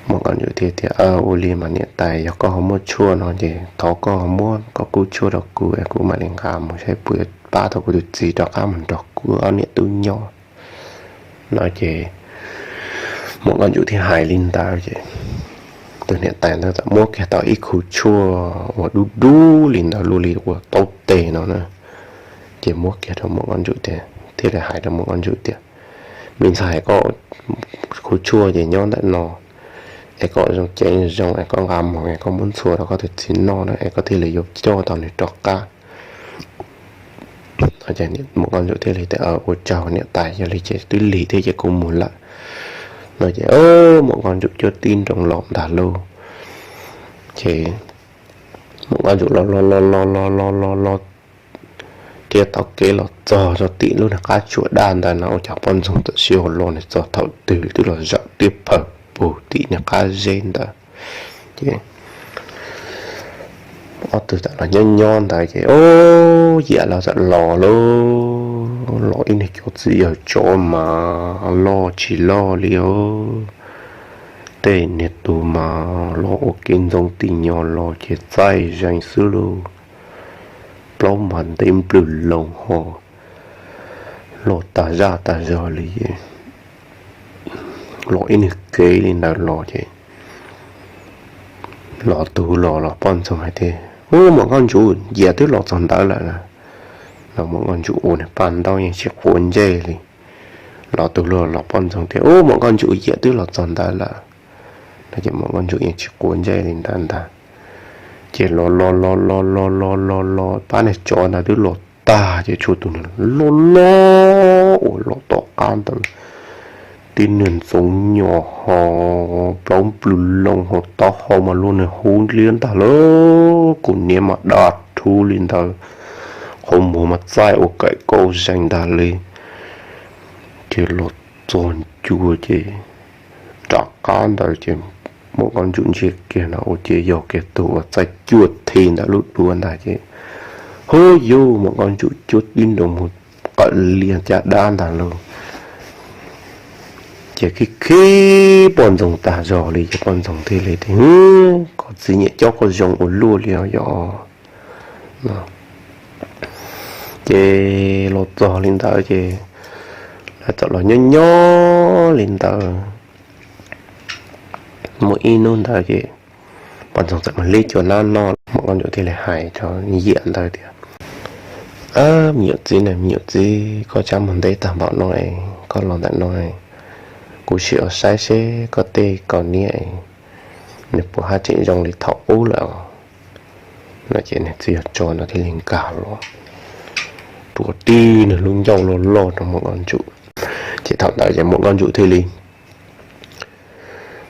Muam Nkauj Ntsum thiaj tias, Ua li mas niam tais, yog koj ho muaj tshuaj no ces thov koj ho muab koj khub tshuaj rau kuv es kuv mam li nqa mus saib puas yuav pab tau kuv tus txiv rov qab mus nrog kuv ob niam tub nyob. No ces Muam Nkauj Ntsum thiaj hais li ntawd ces tus niam tais ntawd txawm muab kiag tau ib khub tshuaj uas dub dub li ntawd, luaj li ua taub tes no na. Ces muab kiag rau Muam Nkauj Ntsum tias, thiaj li hais rau Muam Nkauj Ntsum tias, Me ntxhais, koj khub tshuaj ces nyob ntawm no, es koj zoo ceev zoo es koj nqa mus es koj muab ntxhua rau koj tus txiv noj na es koj thiaj li yuav coj tau nws rov qab. Muam Nkauj Ntsum thiaj li tias, Ua tsaug niam tais, yog li ces twb lig thiab ces kuv mus lawm. No ces Muam Nkauj Ntsum cuab tib nroos los ntag lauj. Ces Muam Nkauj Ntsum los los los los los los los los thiab taug kev los txog rau tim lub niag qab tsuas daj ntawd no ua cas poj ntxoog txawm sib hau los nws txog thaum twg twb los zaum tiab phawg pug tim niag qab zeb ntawd. Ces ob tug txawm los nyob nyob ntawd ces, o, Yiam lawv txawm los lauj, los ib niag cov txiv yawg tsov mas loj tsis loj li os. tej niag tug mas los ua kev ntxoov tim nyog los ces txaij zeeg xwb lauj. Plaub mas ntev nplwg loo ho los tag zaj tag zog li. Los ib niag kev li ntawd los ces los tug los los poj ntxoog hais tias, Ub, muam Nkauj Ntsum, Yias twb los txog ntawd lawm na. Los muam Nkauj Ntsum ua niag paj ntaub yeej tsis quav ntsej li. Los tug los los poj ntxoog tias, Ub, muam Nkauj Ntsum, Yias twb los txog ntawd lawm. No ces muam Nkauj Ntsum yeej tsis quav ntsej li ntawd ntag. Ces los los los los los los los los pab niag tsov ntawd twb los tag ces tshuav tus niag loj loj uas los tom qab ntawd, tib niag ntxoov nyos ho plaub nplwg loo ho taub hau mas luaj niag hub liab ntag lauj, kuv niam mas daj rhuv li ntawd, qhov muag mas txaij ua kaim kauj zeeg ntag li. Ces los txog ncua ces rov qab ntawd ces muam Nkauj Ntsum ntsia kiag no ua ciav yog kiag tug uas txaij cuaj thi ntawm lub duav ntag ces, hub yug, muam Nkauj Ntsum cuab tib nroos mus qawm lias caj dab ntag lauj. Ces khib khib poj ntxoog tag zog li ces poj ntxoog thiaj li tias, Koj txiv nyiam cob koj zoo ua luaj li os yog. Ces los txog li ntawd ces lawv txawm los nyob nyob li ntawd muaj ib hnub ntawd ces poj ntxoog txawm mus hlib cua nab noj, muam Nkauj Ntsum thiaj li hais rau Yias ntawd tias, Me nyuam txiv na, me nyuam txiv, koj tsab muag ntev tag npaum no es koj los ntawm no, kuv sim ua saib seb koj tej kaus niab nws puas haj tseem zoo li thaum ub lawm. No ces niag txiv yawg tsov no thiaj li nkag los rua tib niag lub ncauj loj loj rau muam Nkauj Ntsum. Ces thaum ntawd ces muam Nkauj Ntsum thiaj li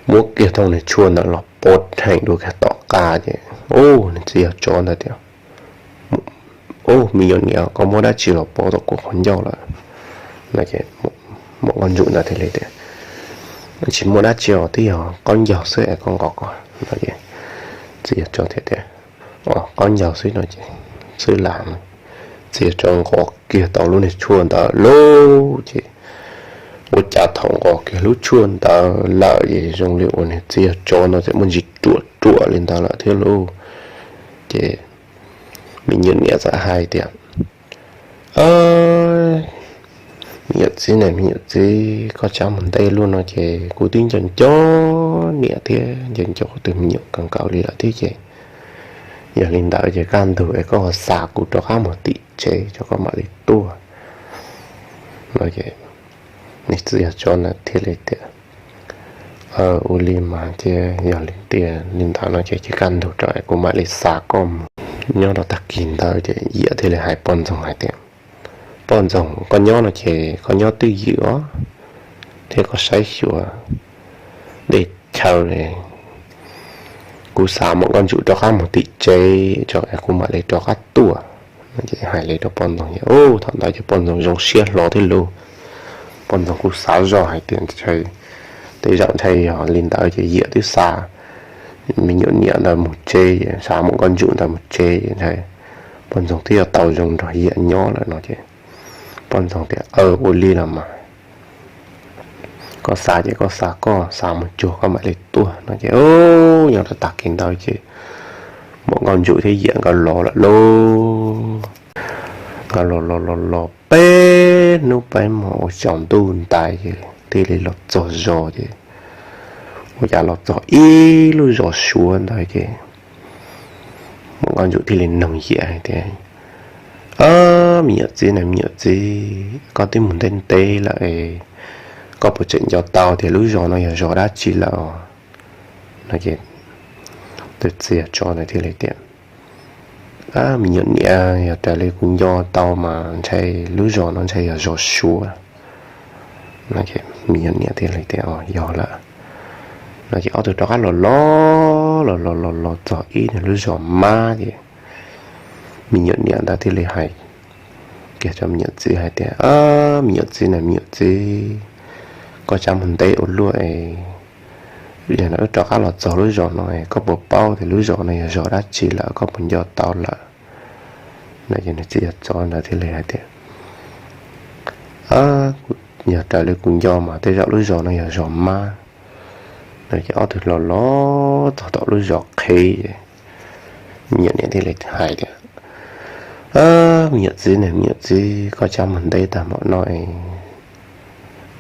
muab kiag thooj niag tshuaj ntawd los pov rheem dua kiag tom qab ces, ub, niag txiv yawg tsov ntawd tias, Ub, me nyuam niam, koj muab dab tsi los pov tau kuv qhov ncauj lawm? No ces muam Nkauj Ntsum ntawd thiaj li tias, Tsis muaj dab tsi os, twb yog qaub ncaug xwb es koj nqos ko. No ces txiv yawg tsov thiaj tias, Qaub ncaug xwb no ces xwb las. Txiv yawg tsov nqos kiag tau lub niag tshuaj ntawd lauj ces ua cas thaum nqos kiag lub tshuaj ntawd lawm ces zoo li uas niag txiv yawg tsov no txawm muaj ntsis ruam ruam li ntawd lawm thiab lauj. Ces me nyuam niam txawm hais tias, Me nyuam txiv ne, me nyuam txiv, koj tsab muag ntev luaj no ces kuv twb nco nco niam thiab nco nco kuv tus me nyuam kawg nkaus li lawm thiab ces yog li ntawd ces kaj ntug es koj xa kuv rov qab mus tim tsev tso koj mam li tuaj. No ces niag txiv yawg tsov ntawd thiaj li tias, Ua li mas ces yog li tias li ntawd no ces cia kaj ntug rau es kuv mam li xa koj mus. Nyob rau tag kis ntawd ces Yias thiaj li hais poj ntxoog hais tias, Poj ntxoog, koj nyob no ces koj nyob twj ywm os, thiab koj saib xyuas dej chaw li, kuv xa muam Nkauj Ntsum rov qab mus tim tsev tso es kuv mam li rov qab tuaj. Ces hais li rau poj ntxoog, thaum ntawd ces poj ntxoog zoo siab hlo thiab lauj. Poj ntxoog kuj xav zoj hais tias tej zaum ntshai yog li ntawd ces Yias twb xa me nyuam niam ntawd mus tsev, xa muam Nkauj Ntsum ntawd mus tsev ntshai poj ntxoog twb yuav tau zoo nrog Yias nyob lawm no ces poj ntxoog tias, Aw, ua li los mas, koj xa ces koj xa koj, xa mus tsuag koj mam li tuaj. No ces nyob rau tag kis ntawd ces muam Nkauj Ntsum thiab Yias nkawd los lawm lauj. Nkawd los los los los peb hnub peb hmo ua tsaus ntuj ntais ces thiaj li los txog zos ces ua cas los txog ib lub zos Suav ntawd ces muam Nkauj Ntsum thiaj li noog Yias hais tias, Me nyuam txiv na, me nyuam txiv, koj twb mus ntev ntev lawm es koj puas tseem nco tau tias lub zos no yog zos dab tsi lawm? No ces tus txiv yawg tsov ntawd thiaj li tias, Me nyuam niam, yog raws li kuv nco tau mas ntshai lub zos no ntshai yog zos Suav. No ces me nyuam niam thiaj li tias, Yog lawm. No ces ob tug rov qab los los los los los los txog ib lub zos Mab ces me nyuam niam ntawd thiaj li hais kiag rau me nyuam txiv hais tias, Me nyuam txiv na, me nyuam txiv, koj tsab muag ntev ua luaj es, yog no wb rov qab los txog lub zos no es koj puas paub tias lub zos no yog zos dab tsi lawm, koj puas nco tau lawm? No ces nws txiv yawg tsov ntawd thiaj li hais tias, Yog raws li kuv nco mas tej zaum lub zos no yog zos Mab. Ces ob tug los los txog tom lub zos qhev, me nyuam niam thiaj li hais tias, Me nyuam txiv ne, me nyuam txiv, koj tsav mus ntev tag npaum no es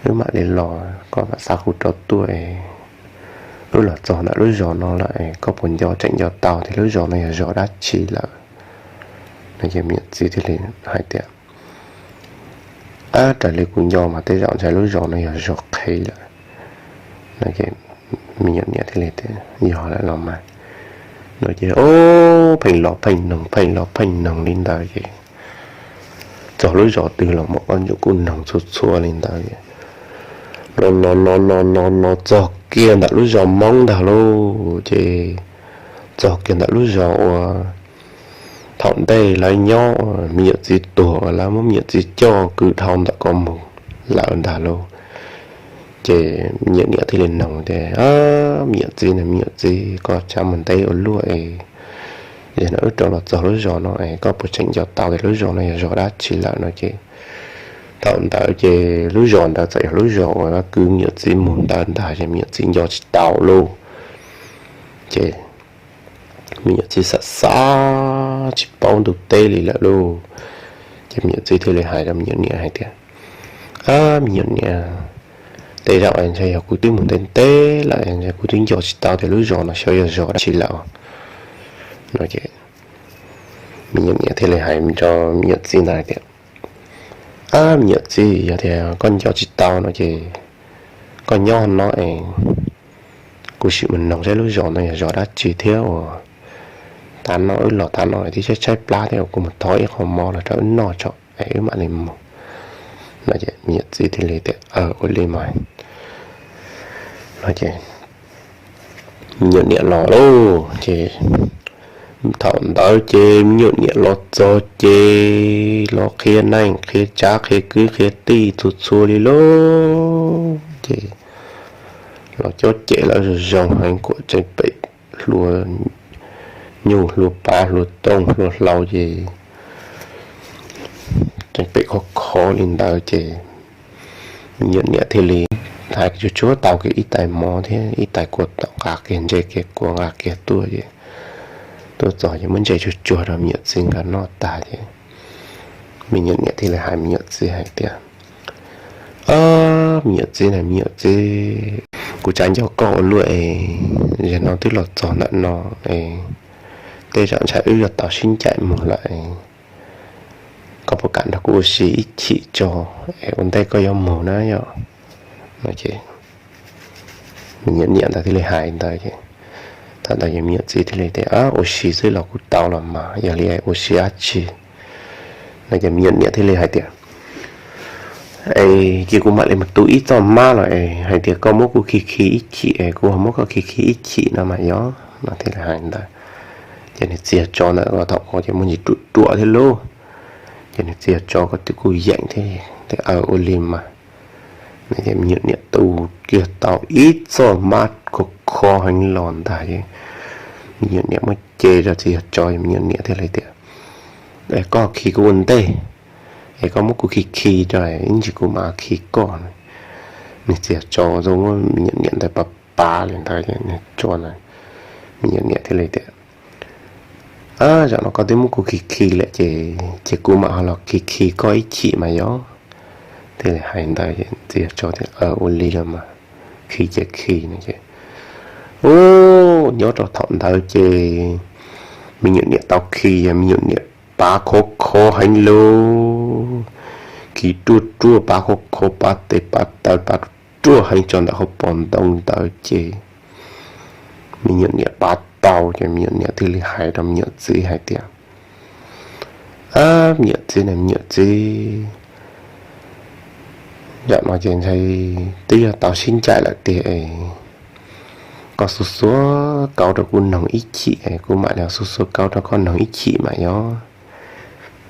wb mam li los, koj mam xa kuv rov tuaj es wb los txog ntawm lub zos no lawm es koj puas nco, tseem nco tau tias lub zos no yog zos dab tsi lawm? No ces me nyuam txiv thiaj li hais tias, Ab, raws li kuv nco mas tej zaum ntshai lub zos no yog zos qhev lawm. No ces me nyuam niam thiaj li tias, Yog lawm los mas. No ces o, pheej los pheej noog, pheej los pheej noog li ntawd ces txog lub zos twg los mas ob ntsuj kuj noog txhua txhua li ntawd. Los los los los los los txog kiag ntawm lub zos Hmoob ntag lauj. Ces txog kiag ntawm lub zos uas thaum ntej lawv nyob, me nyuam txiv tuag uas lawv muab me nyuam txiv coj kwv dhau ntawm ko mus lawm ntag lauj. Ces me nyuam niam thiaj li noog tias, Me nyuam txiv ne, me nyuam txiv, koj tsav mus ntev ua luaj es, yog no wb rov los txog lub zos no es koj puas tseem nco tau tias lub zos no yog zos dab tsi lawm? No ces thaum ntawd ces lub zos ntawd txawm yog lub zos uas kwv me nyuam txiv mus ntawd ntag, ces me nyuam txiv nco tsis tau lauj. Ces me nyuam txiv xav xav tsis paub ntuj teb li lawm lauj. Ces me nyuam txiv thiaj li hais rau me nyuam niam hais tias, Ab, me nyuam niam, tej zaum ntshai yog kuv twb mus ntev ntev lawm, ntshai kuv twb nco tsis tau tias lub zos no xyov yog zos dab tsi lawm. No ces me nyuam niam thiaj li hais rau me nyuam txiv ntawd hais tias, Ab, me nyuam txiv, yog tias koj nco tsis tau no ces koj nyob no es kuv sim mus noog saib lub zos no yog zos dab tsi thiab uas tav no wb los tav no lawm twb tshaib tshaib plab thiab, kuv mus thov ib qho mov los rau wb noj tso es wb mam li mus. No ces me nyuam txiv thiaj li tias, Aws, ua li mas. No ces me nyuam niam los lauj. Ces thaum ntawd ces me nyuam niam los txog ces los qhia neej qhia tsav qhia kwv qhia tij txhua txhua li lauj. Ces los cob cem lawv zoo zoo heev, kuam tseem pem hlua nyuj hlua pav hlua tooj hlua hlau ces tseem pem khov khov li ntawd ces me nyuam niam thiaj li hais tsuag tsuag tau kiag ib tais mov thiab ib tais kua tom nqa kiag ntse kiag kua nqa kiag tuaj ces tuaj txog ces muab ntse tsuag tsuag rau me nyuam txiv nkawd noj tag ces me nyuam niam thiaj li hais me nyuam txiv hais tias, Ob, me nyuam txiv na, me nyuam txiv, kuv tsav nco koj ua luaj es, yog no twb los txog ntawm no es, tej zaum ntshai wb yuav tau sib ncaim mus lawm es, koj puas kam nrog kuv ua si ib chim tso es ua ntej koj yuav mus na yom? No ces me nyuam niam ntawd thiaj li hais ntawd ces, thaum ntawd ces me nyuam txiv thiaj li tias, Ua si xwb los kuv tau los mas, yog li ua si dab tsi? No ces me nyuam niam thiaj li hais tias, Es cia kuv mam li mus tu ib txoj mab los es hais tias koj muab kuv khi khi ib chim es kuv ho muab koj khi khi ib chim no mas yog. No thiaj li hais ntawd ces nws txiag tso ntawd los thaum ko ces muaj ntsis ruam ruam thiab lauj, ces nws txiag tso ko twb kuj yeem thiab tias, Aws, ua li mas. No ces me nyuam niam tu kiag tau ib txoj mab khov kho heev los ntag es me nyuam niam muab ce rau txiag tso, me nyuam niam thiaj li tias, Es koj khi kuv ua ntej, es koj muab kuv khi khi rau ib ntsis kuv mam khi koj. Nws txiag tso zoo muab me nyuam niam ntawd pav pav li ntawd, nws tso ntawd, me nyuam niam thiaj li tias, Zaum no koj twb muab kuv khi khi lawm ces, ces kuv mam ho los khi khi koj ib chim mas yog. Thiaj li hais ntawd ces txiag tso tias, Ua li los mas, khi ces khi no ces, ub, nyob rau thaum ntawd ces me nyuam niam tau khi, me nyuam niam pav khov kho heev lauj, khi ruaj ruaj, pav khov kho, pav tes pav taw pav ruaj heev tso ntawm hauv paus ntoo ntawd ces me nyuam niam pav tau ces me nyuam niam thiaj li hais rau me nyuam txiv hais tias, Ab, me nyuam txiv na, me nyuam txiv, zaum no ces ntshai twb yog tau sib ncaim lawm tiag es, koj xuas xuas kauv rau kuv noog ib chim es kuv mam li xuas xuas kauv rau koj noog ib chim mas yog.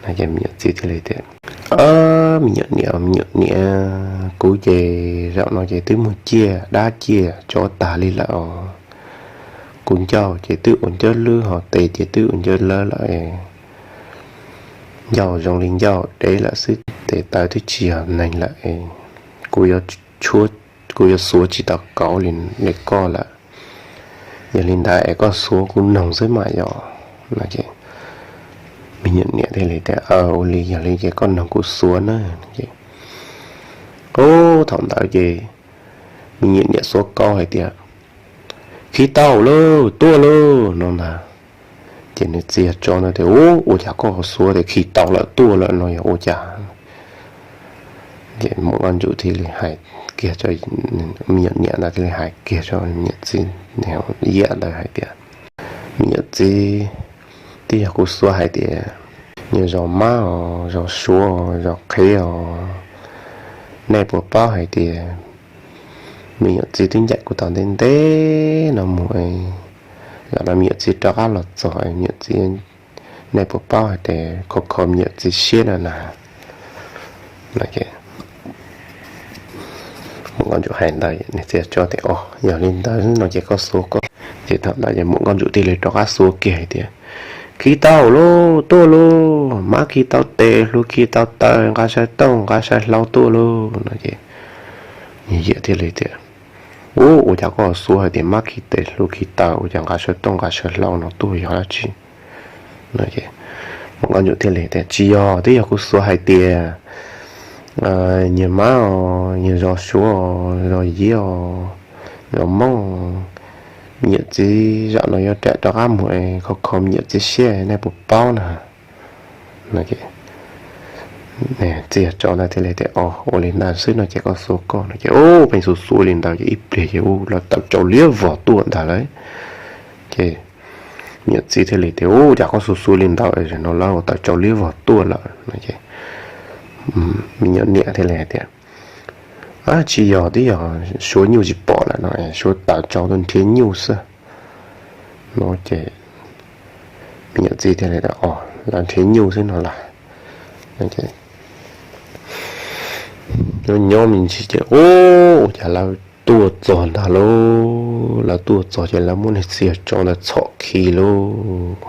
No ces me nyuam txiv thiaj li tias, Ab, me nyuam niam, me nyuam niam, kuv ces zaum no ces twb muag ciaj dab ciaj tsov tag li lawm os. Kuv ncauj ces twb ua ncauj lwb, ho tes ces twb ua ncauj lawb lawm es, ncauj zoo li ncauj dev lawm xwb, tes taw twb tsis yog neeg lawm es, kuv yuav, kuv yuav xuas tsis tau kauv li, li koj lawm. Yog li ntawd es koj xuav kuv noog xwb mas yog. No ces me nyuam niam thiaj li tias, Ua li yog li ces koj noog kuv xuav na. Ces ub, thaum ntawd ces me nyuam niam xuav kaub hais tias, Khi tau lauj, tuaj lauj, no ntag. Ces nws txiv yawg tsov ntawd tias, Ub, ua cas koj xuav tias khi tau lawm tuaj lawm no yog ua cas? Ces muam Nkauj Ntsum thiaj li hais kiag, me nyuam niam ntawd thiaj li hais kiag rau niam txiv Yaj ntawd hais tias, Me nyuam txiv, twb yog kuv xuav hais tias, Nyob zoo mab os, zoo suav os, zoo qhev os, nej puas paub hais tias me nyuam txiv twb ncaim kuv tau ntev ntev no mus, zaum no me nyuam txiv rov qab los txog, me nyuam txiv, nej puas paub hais tias kho kho me nyuam txiv siab no na? No ces muam Nkauj Ntsum hais ntawd, nws txiv yawg tsov tias, Yog li ntawd no ces koj xuav koj. Ces thaum ntawd ces muam Nkauj Ntsum thiaj li rov qab xuav kiag hais tias, Khi tau lauj, tuaj lauj, mab khi tau tes, hluas khi tau taw, nqa saw tooj, nqa saw hlau tuaj lauj. No ces nws yawm thiaj li tias, Ub, ua cas koj xuav hais tias mab khi tes, hluas khi taw, ua cas nqa saw tooj, nqa saw hlau no tuaj yog dab tsi? No ces muam Nkauj Ntsum thiaj li tias, Tsis yog, twb yog kuv xuav hais tias, Nyias mab os, nyias zos suav os, zos yiv os, zos moob, me nyuam txiv zaum no yuav ram rov qab mus es kho kho me nyuam txiv siab, nej puas paub na? No ces txiv yawg tsov ntawd thiaj li tias, Ua li ntawd xwb no ces koj xuav koj. No ces ub, pheej xuav xuav li ntawd ces ib pliag ces ub, lawv tawm tsau liab vog tuaj ntag lauj. Ces me nyuam txiv thiaj li tias, Ub, cas koj xuav xuav li ntawd, zaum no lawv tawm tsau liab vog tuaj lawm. No ces me nyuam niam thiaj li hais tias, Tsis yog, twb yog suav nyuj tsis pom lawm no, suav tawm tsau tuaj nrhiav nyuj xwb. No ces me nyuam txiv thiaj li tias, Lawv nrhiav nyuj xwb no las. Nyob nyob me ntsis ces ub, ua cas lawv tuaj txog ntag lauj. Lawv tuaj txog ces lawv muab niag txiv yawg tsov ntawd txhom khi lauj.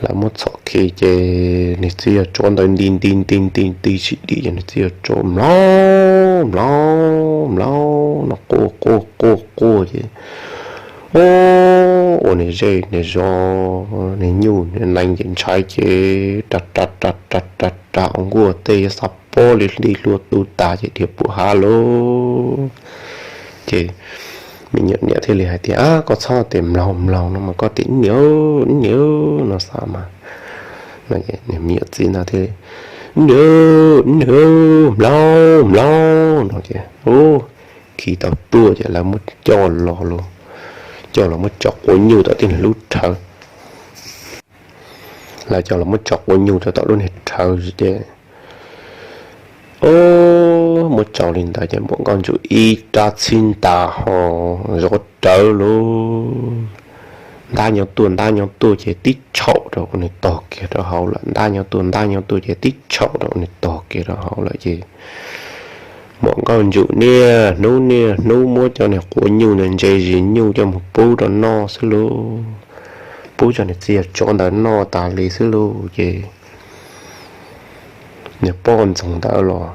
Lawv muab txhom khi ces niag txiv yawg tsov ntawd nti nti nti nti nti tsis dim ces niag txiv yawg tsov mlov mlov mlov no quaj quaj quaj quaj ces, Ub, ua niag zej niag zos, niag nyuj niag nees ces ntshai ces ra ra ra ra ra ra ua nkuaj tej yuav xav pob li hli hlua tu tas ces dhia pum hav lauj. Ces me nyuam niam thiaj li hais tias, Koj txhob tias mlaug mlaug no mas, koj tias ib niam ib niam no xav mas. No ces niag me nyuam txiv ntawd thiaj li, Ib niam ib niam mlaug mlaug no ces ub, khi tau tuaj ces lawv muab coj los lauj, coj los muab tso quav nyuj tom tej niag lub rhawv. Lawv coj los muab tso quav nyuj rau tom lub niag rhawv ces, ub, muab tso li ntawd ces muam Nkauj Ntsum ib rab txhib ntas ho zov rawv lauj. Ntab nyob tuaj ntab nyob tuaj ces tib tshaum rau ua nws tog kiag rau hauv lawm, ntab nyob tuaj ntab nyob tuaj ces tib tshaum rau ua nws tog kiag rau hauv lawm ces muam Nkauj Ntsum niaj hnub niaj hnub muab cov niag quav nyuj ntawd ntse zis nyuj coj mus pub rau noj xwb lauj. Pub rau niag txiv yawg tsov ntawd noj tas li xwb lauj ces niag poj ntxoog ntawd los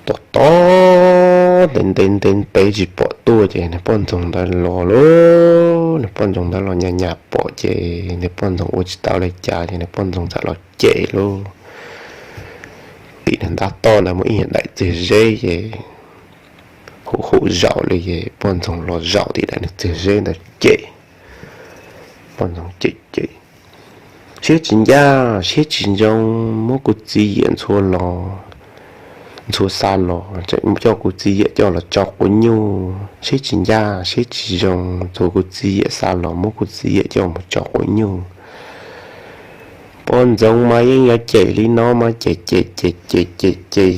tom tom ntev ntev ntev pem tsis pom tuaj ces niag poj ntxoog ntawd los lauj. Niag poj ntxoog ntawd los nyas nyas pom ces niag poj ntxoog ua tsis tau li cas ces niag poj ntxoog txawm los cem lauj. Tim niag ntab toj ntawd muaj ib yam daim txiag zeb ces hum hum zaum li ces poj ntxoog los zaum tim daim niag txiag zeb ntawd cem. Poj ntxoog cem cem, Siab tsis ncaj siab tsis zoo, muab kuv txiv yiam ntxhua los, ntxhua xa los, tseem coj kuv txiv yiam coj los tso quav nyuj. Siab tsis ncaj siab tsis zoo, ntxhua kuv txiv yiam xa los muab kuv txiv yiam coj mus tso quav nyuj. Poj ntxoog mas yeej yuav cem li no mas cem cem cem cem cem cem,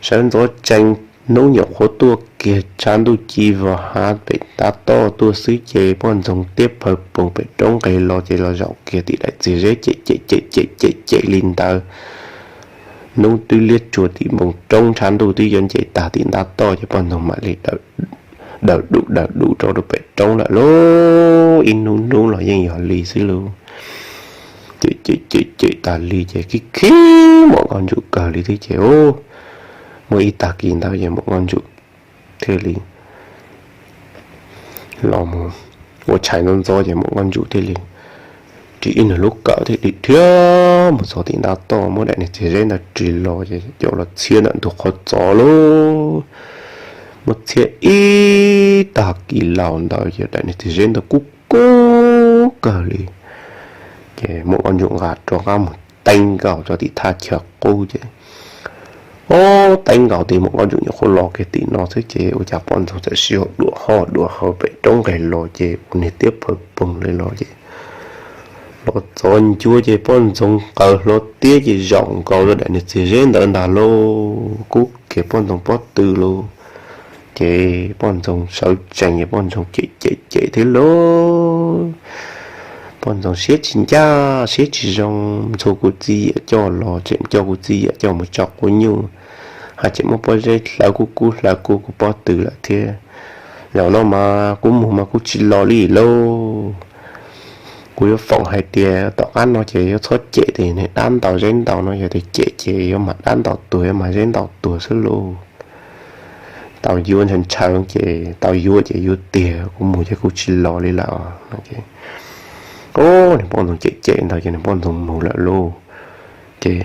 sawv ntxov tsees hnub nyuam qhuav tuaj kiag tshav ntuj ci vos hav pem ntab toj tuaj xwb ces poj ntxoog tiab phawv poos pem roob nqes los ces los zaum kiag tim daim txiag zeb cem cem cem cem cem cem li ntawd. Hnub twb liab tsuag tim npoo roob, tshav ntuj twb yuav nce tag tim ntab toj ces poj ntxoog mam li daws dum daws dum rau rau pem roob lawm lauj. Ib hnub hnub los yeej yog li xwb lauj. Cem cem cem cem tas li ces khib khib muam Nkauj Ntsum kawg li thiab ces, muaj ib tag kis ntawd ces muam Nkauj Ntsum thiaj li los mus ua tshais ntxov ntxov ces Muam Nkauj Ntsum thiaj li ris ib nws lub kawm thiab dim dhia mus txog tim ntav toj, muab daim niag txiag zeb ntawd ris los ces coj los txhiab ntawm ntug qhov txos lauj. Muab txhiab ib tag kis laus ntawd ces daim niag txiag zeb ntawd kub kub kawg li. Ces Muam Nkauj Ntsum nqa rov qab mus teeb nkaus rau tim thaj chaw qub ces, o, teeb nkaus tim Muam Nkauj Ntsum nyuam qhuav los kiag tim no xwb ces ua cas poj ntxoog txawm sib dua hoj dua hauv pem roob nqes los ces ua niag tiab phaws poog li los ces los txog ncua ces poj ntxoog qaws hlo tiab ces zaum nkaus rau daim niag txiag zeb ntawd ntag lauj. Kub kiag poj ntxoog pob tw lauj. Ces poj ntxoog sawv tsees ces poj ntxoog cem cem cem thiab lauj. Poj ntxoog siab tsis ncaj siab tsis zoo, ntxhua kuv txiv yam coj los tseem coj kuv txiv yam coj mus tso quav nyuj, hais tseem muab pob zeb hlawv kub kub hlawv kub kuv pob tw lawm thiab. Zaum no mas kuv mus mas kuv tsis los li lauj. Kuv yuav foom hais tias tom qab no ces yuav txhob cem tias niag dab ntaus zeb ntaus no, yog tias cem ces yuav mag dab ntaus tuag yuav mag zeb ntaus tuag xwb lauj. Tau yuav ntshaw ntshaw ces tau yuav ces yuav tiag, kuv mus ces kuv tsis los li lawm. Ub, niag poj ntxoog cem cem ntawd ces niag poj ntxoog mus lawm lauj. Ces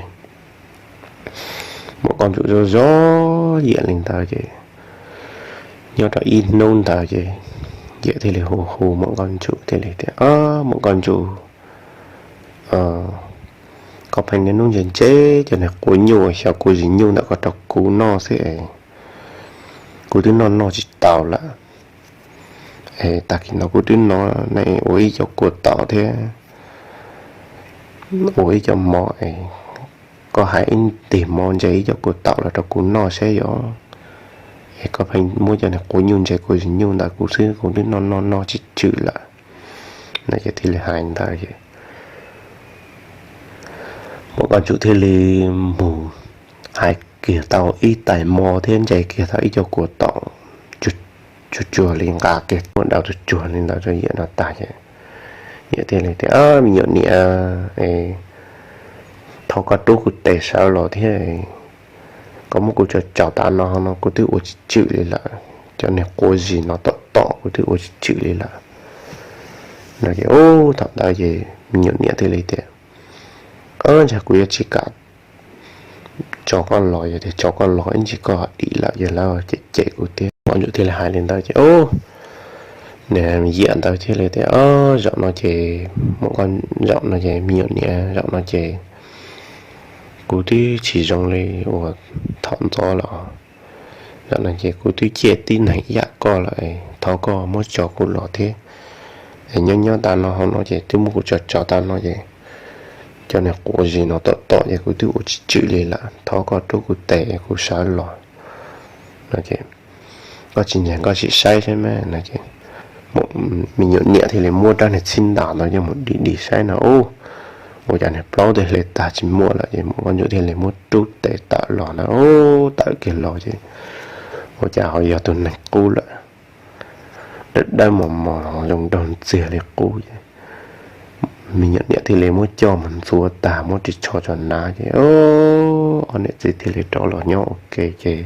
Muam Nkauj Ntsum zov zov Yiam li ntawd ces nyob rau ib hnub ntawd ces Yiam thiaj li hu hu Muam Nkauj Ntsum thiaj li tias, Muam Nkauj Ntsum, koj pheej niaj hnub ntse ntse cov niag quav nyuj uas xyaw kua zis nyuj ntawm koj rau kuv noj xwb es kuv twb noj noj tsis tau lawm. Es tag kis no kuv twb noj ne ua ib co kua taum thiab ua ib co mov es koj hais ib tig mov ntse ib co kua taum los rau kuv noj saib yom. Es koj pheej muab cov niag quav nyuj ntse kua zis nyuj ntawm kuv xwb kuv twb noj noj noj tsis tswm lawm. No ces thiaj li hais ntawd ces Muam Nkauj Ntsum thiaj li mus hais kiag tau ib tais mov thiab ntse kiag tau ib co kua taum tsuag tsuag li nqa kiag ua dau tsuag tsuag li ntawd rau Yiam no tag ces Yiam thiaj li tias, Me nyuam niam, thov koj rub kuv tes sawv los thiab, koj muab kuv tso tsaus tas no no kuv twb ua tsis tswm li lawm. Cov niag quav zis no tom tom kuv twb ua tsis tswm li lawm. No ces ub, thaum ntawd ces me nyuam niam thiaj li tias, Ntshai kuv yuav tsis kam tso koj los, yog tias tso koj los ib ntsis koj dim lawm ces lawv cem cem kuv thiab. Nkauj Ntsum thiaj li hais li ntawd ces ub, niag Yiam ntawd thiaj li tias, Zaum no ces, zaum no ces me nyuam niam, zaum no ces kuv twb tsis zoo li uas thaum ntxov lawm. Zaum no ces kuv twb ciaj tib neeg ib yam koj lawm, thov koj muab tso kuv los thiab. Es nyob nyob tas no hauv no ces twb muab kuv tso tsaus tas no ces cov niag quav zis no tom tom ces kuv twb ua tsis tswm li lawm, thov koj rub kuv tes kuv sawv los. No ces koj tsis ntseeg koj sim saib saib mas. No ces me nyuam niam thiaj li muab rab niag txhib ntas ntawd coj mus dim dim saib no ub, ua cas niag plaub tej hle tag tsis muaj lawm ces Muam Nkauj Ntsum thiaj li muab rub tes tawm los na, tawm kiag los ces ua cas ho yog tus neeg qub lawm. Dawb dawb mos mos los zoo nraug ntxiag li qub ces me nyuam niam thiaj li muab coj mus ntxuav tag muab ris tsho tso hnav ces ob niam txiv thiaj li rov los nyob ua ke ces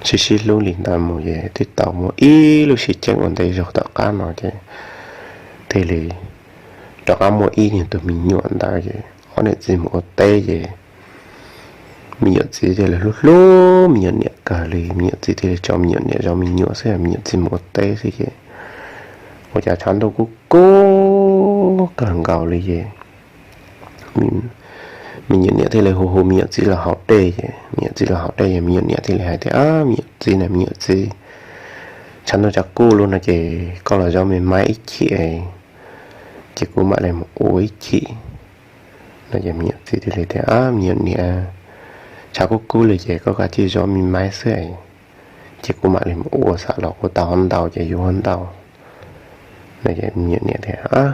sib sib hlub li ntawd mus ces twb tau muaj ib lub sij hawm ua ntej zaug tom qab no ces thiaj li rov qab muaj ib tus me nyuam ntawd ces ob niam txiv mus ua teb ces me nyuam txiv thiaj li hlub hlub me nyuam niam kawg li, me nyuam txiv thiaj li tso me nyuam niam zov me nyuam xwb, me nyuam txiv mus ua teb xwb ces ua cas tshav ntuj kub kub kawg nkaus li ces me nyuam niam thiaj li hu hu me nyuam txiv los haus dej ces me nyuam txiv los haus dej ces me nyuam niam thiaj li hais tias, Me nyuam txiv na, me nyuam txiv, tshav ntuj tshav kub lub no ces koj los zov me maiv ib chim ces kuv mam li mus ua ib chim. No ces me nyuam txiv thiaj li tias, Me nyuam niam, tshav kub kub li ces koj kav tsij zov me maiv xwb ces kuv mam li mus ua, xam los kuv tau hov ntau ces yuav hov ntau. No ces me nyuam niam tias,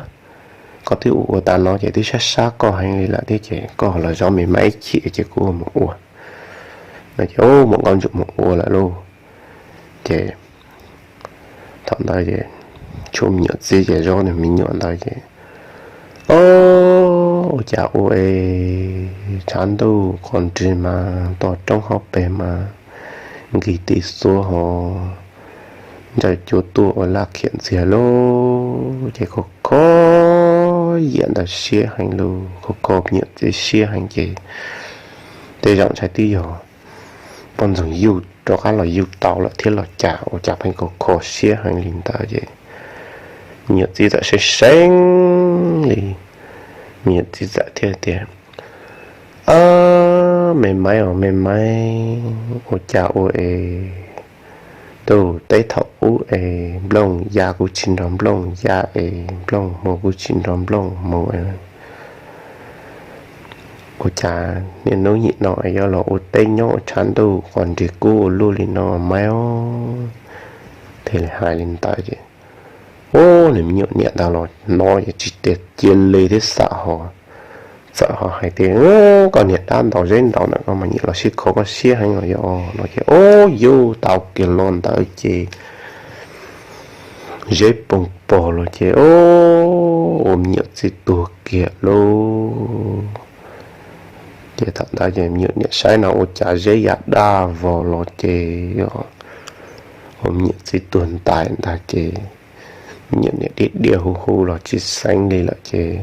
Koj twb ua ua tas no ces twb sab sab koj heev li lawm thiab ces koj los zov me maiv ib chim ces kuv mus ua. No ces Muam Nkauj Ntsum mus ua lawm lauj. Ces thaum ntawd ces tshuav me nyuam txiv ces zov nws me nyuam ntawd ces, o, ua cas ua es tshav ntuj qhov nrig mas toj roob hauv pes mas nkig ti xuav hos, ntsawj cuav tuaj ua laj khiam ntxiag lawm ces kho kho yiam ntawd siab heev lawm, kho kho me nyuam txiv siab heev ces tej zaum ntshai twb yog poj ntxoog yug rov qab los yug tau lawm thiab los cas ua cas pheej kho kho siab heev li ntawd ces me nyuam txiv txawm seev seev li, me nyuam txiv txawm thiaj tias, Ab, me maiv os me maiv, ua cas ua es tau teb thaum ub es nplooj ya kuv tsis nrog nplooj ya es nplooj mus kuv tsis nrog nplooj mus, ua cas niaj hnub nim no es yuav los ua teb nyob ua tshav ntuj qos nrig kub ua luaj li no maiv os? Thiaj li hais li ntawd ces, ub, nws me nyuam niam ntawd los hnov ces tsis tias cia li thiab xam ho, txawm ho hais tias, Koj niag dab ntaus zeb ntaus ntawm koj mas nyiam los sib kho koj siab heev los yog? No ces ub, yus tau kiag los ntawd ces zeb poo pog los ces ub, ua me nyuam txiv tuag kiag lauj. Ces thaum ntawd ces me nyuam niam saib no ua cas zeb ya daj vog los ces ua me nyuam txiv tuag ntais ntag ces me nyuam niam diaj diaj hu hu los tsis xeev li lawm ces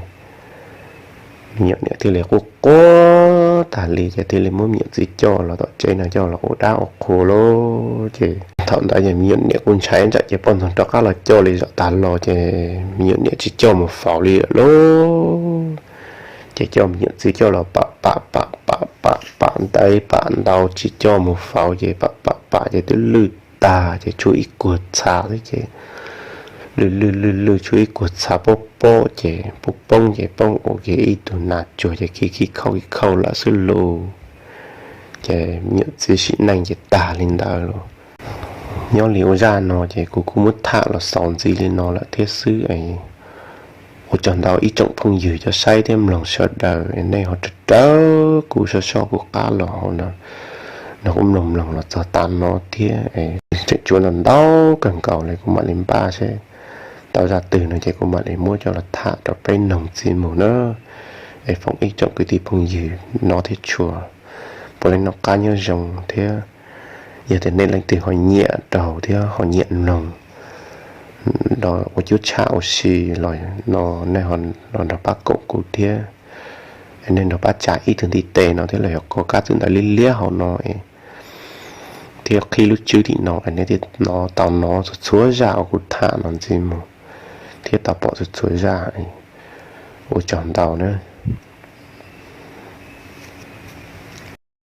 me nyuam niam thiaj li quaj quaj tag li ces thiaj li muab me nyuam txiv coj los tom tsev no coj los ua dab ua qhua lauj. Ces thaum ntawd ces me nyuam niam kuj ntshai ntsam ces poj ntxoog rov qab los coj li zaum tag los ces me nyuam niam tsis coj mus faus li lawm lauj. Ces coj me nyuam txiv coj los pam pam pam pam pam pam ntev pam ntau tsis coj mus faus ces pam pam pam ces twb lwj tag ces tshuav ib kuag txha xwb ces lwj lwj lwj lwj tshuav ib kuag txha pob pob ces poob poob ces poob ua kiag ib tug nas tsuag ces khi khi khauj khi khauj lawm xwb lauj. Ces me nyuam txiv sim neej ces tag li ntawd lauj. Nyob li ua zaj no ces kuv kuj muab tham los xaus ntxiv li no lawm thiab xwb. Ua tsaug ntau ib tsoom phooj ywg cov saib thiab mloog sawv daws, nej ho raws raws kuv soj soj kuv qab los hauv no, kuv mloog mloog los txog tav no thiab. Tseem tshuav ntau ntau kawg nkaus li kuv mam li npaj seb tau zaj twg no ces kuv mam li muab coj los tham rau peb mloog ntxiv mus na. Es foom ib tsoom kwv tij phooj ywg no thiab tshua, puav leej noj qab nyob zoo thiab. Yog tias nej leej twg ho nyiam raug thiab ho nyiam mloog ua cuab tshaj ua si los no, nej ho los nrog pab koom kuv thiab. Nej nrog pab tsa ib tug ntiv tes no thiab los yog kov kab txwm ntawv liab liab hauv no thiab qhib lub tswb tim no es nej thiaj tau hnov txhua txhua zaj uas kuv tham no ntxiv mus thiab tau pom txhua txhua zaj. Ua tsaug ntau na.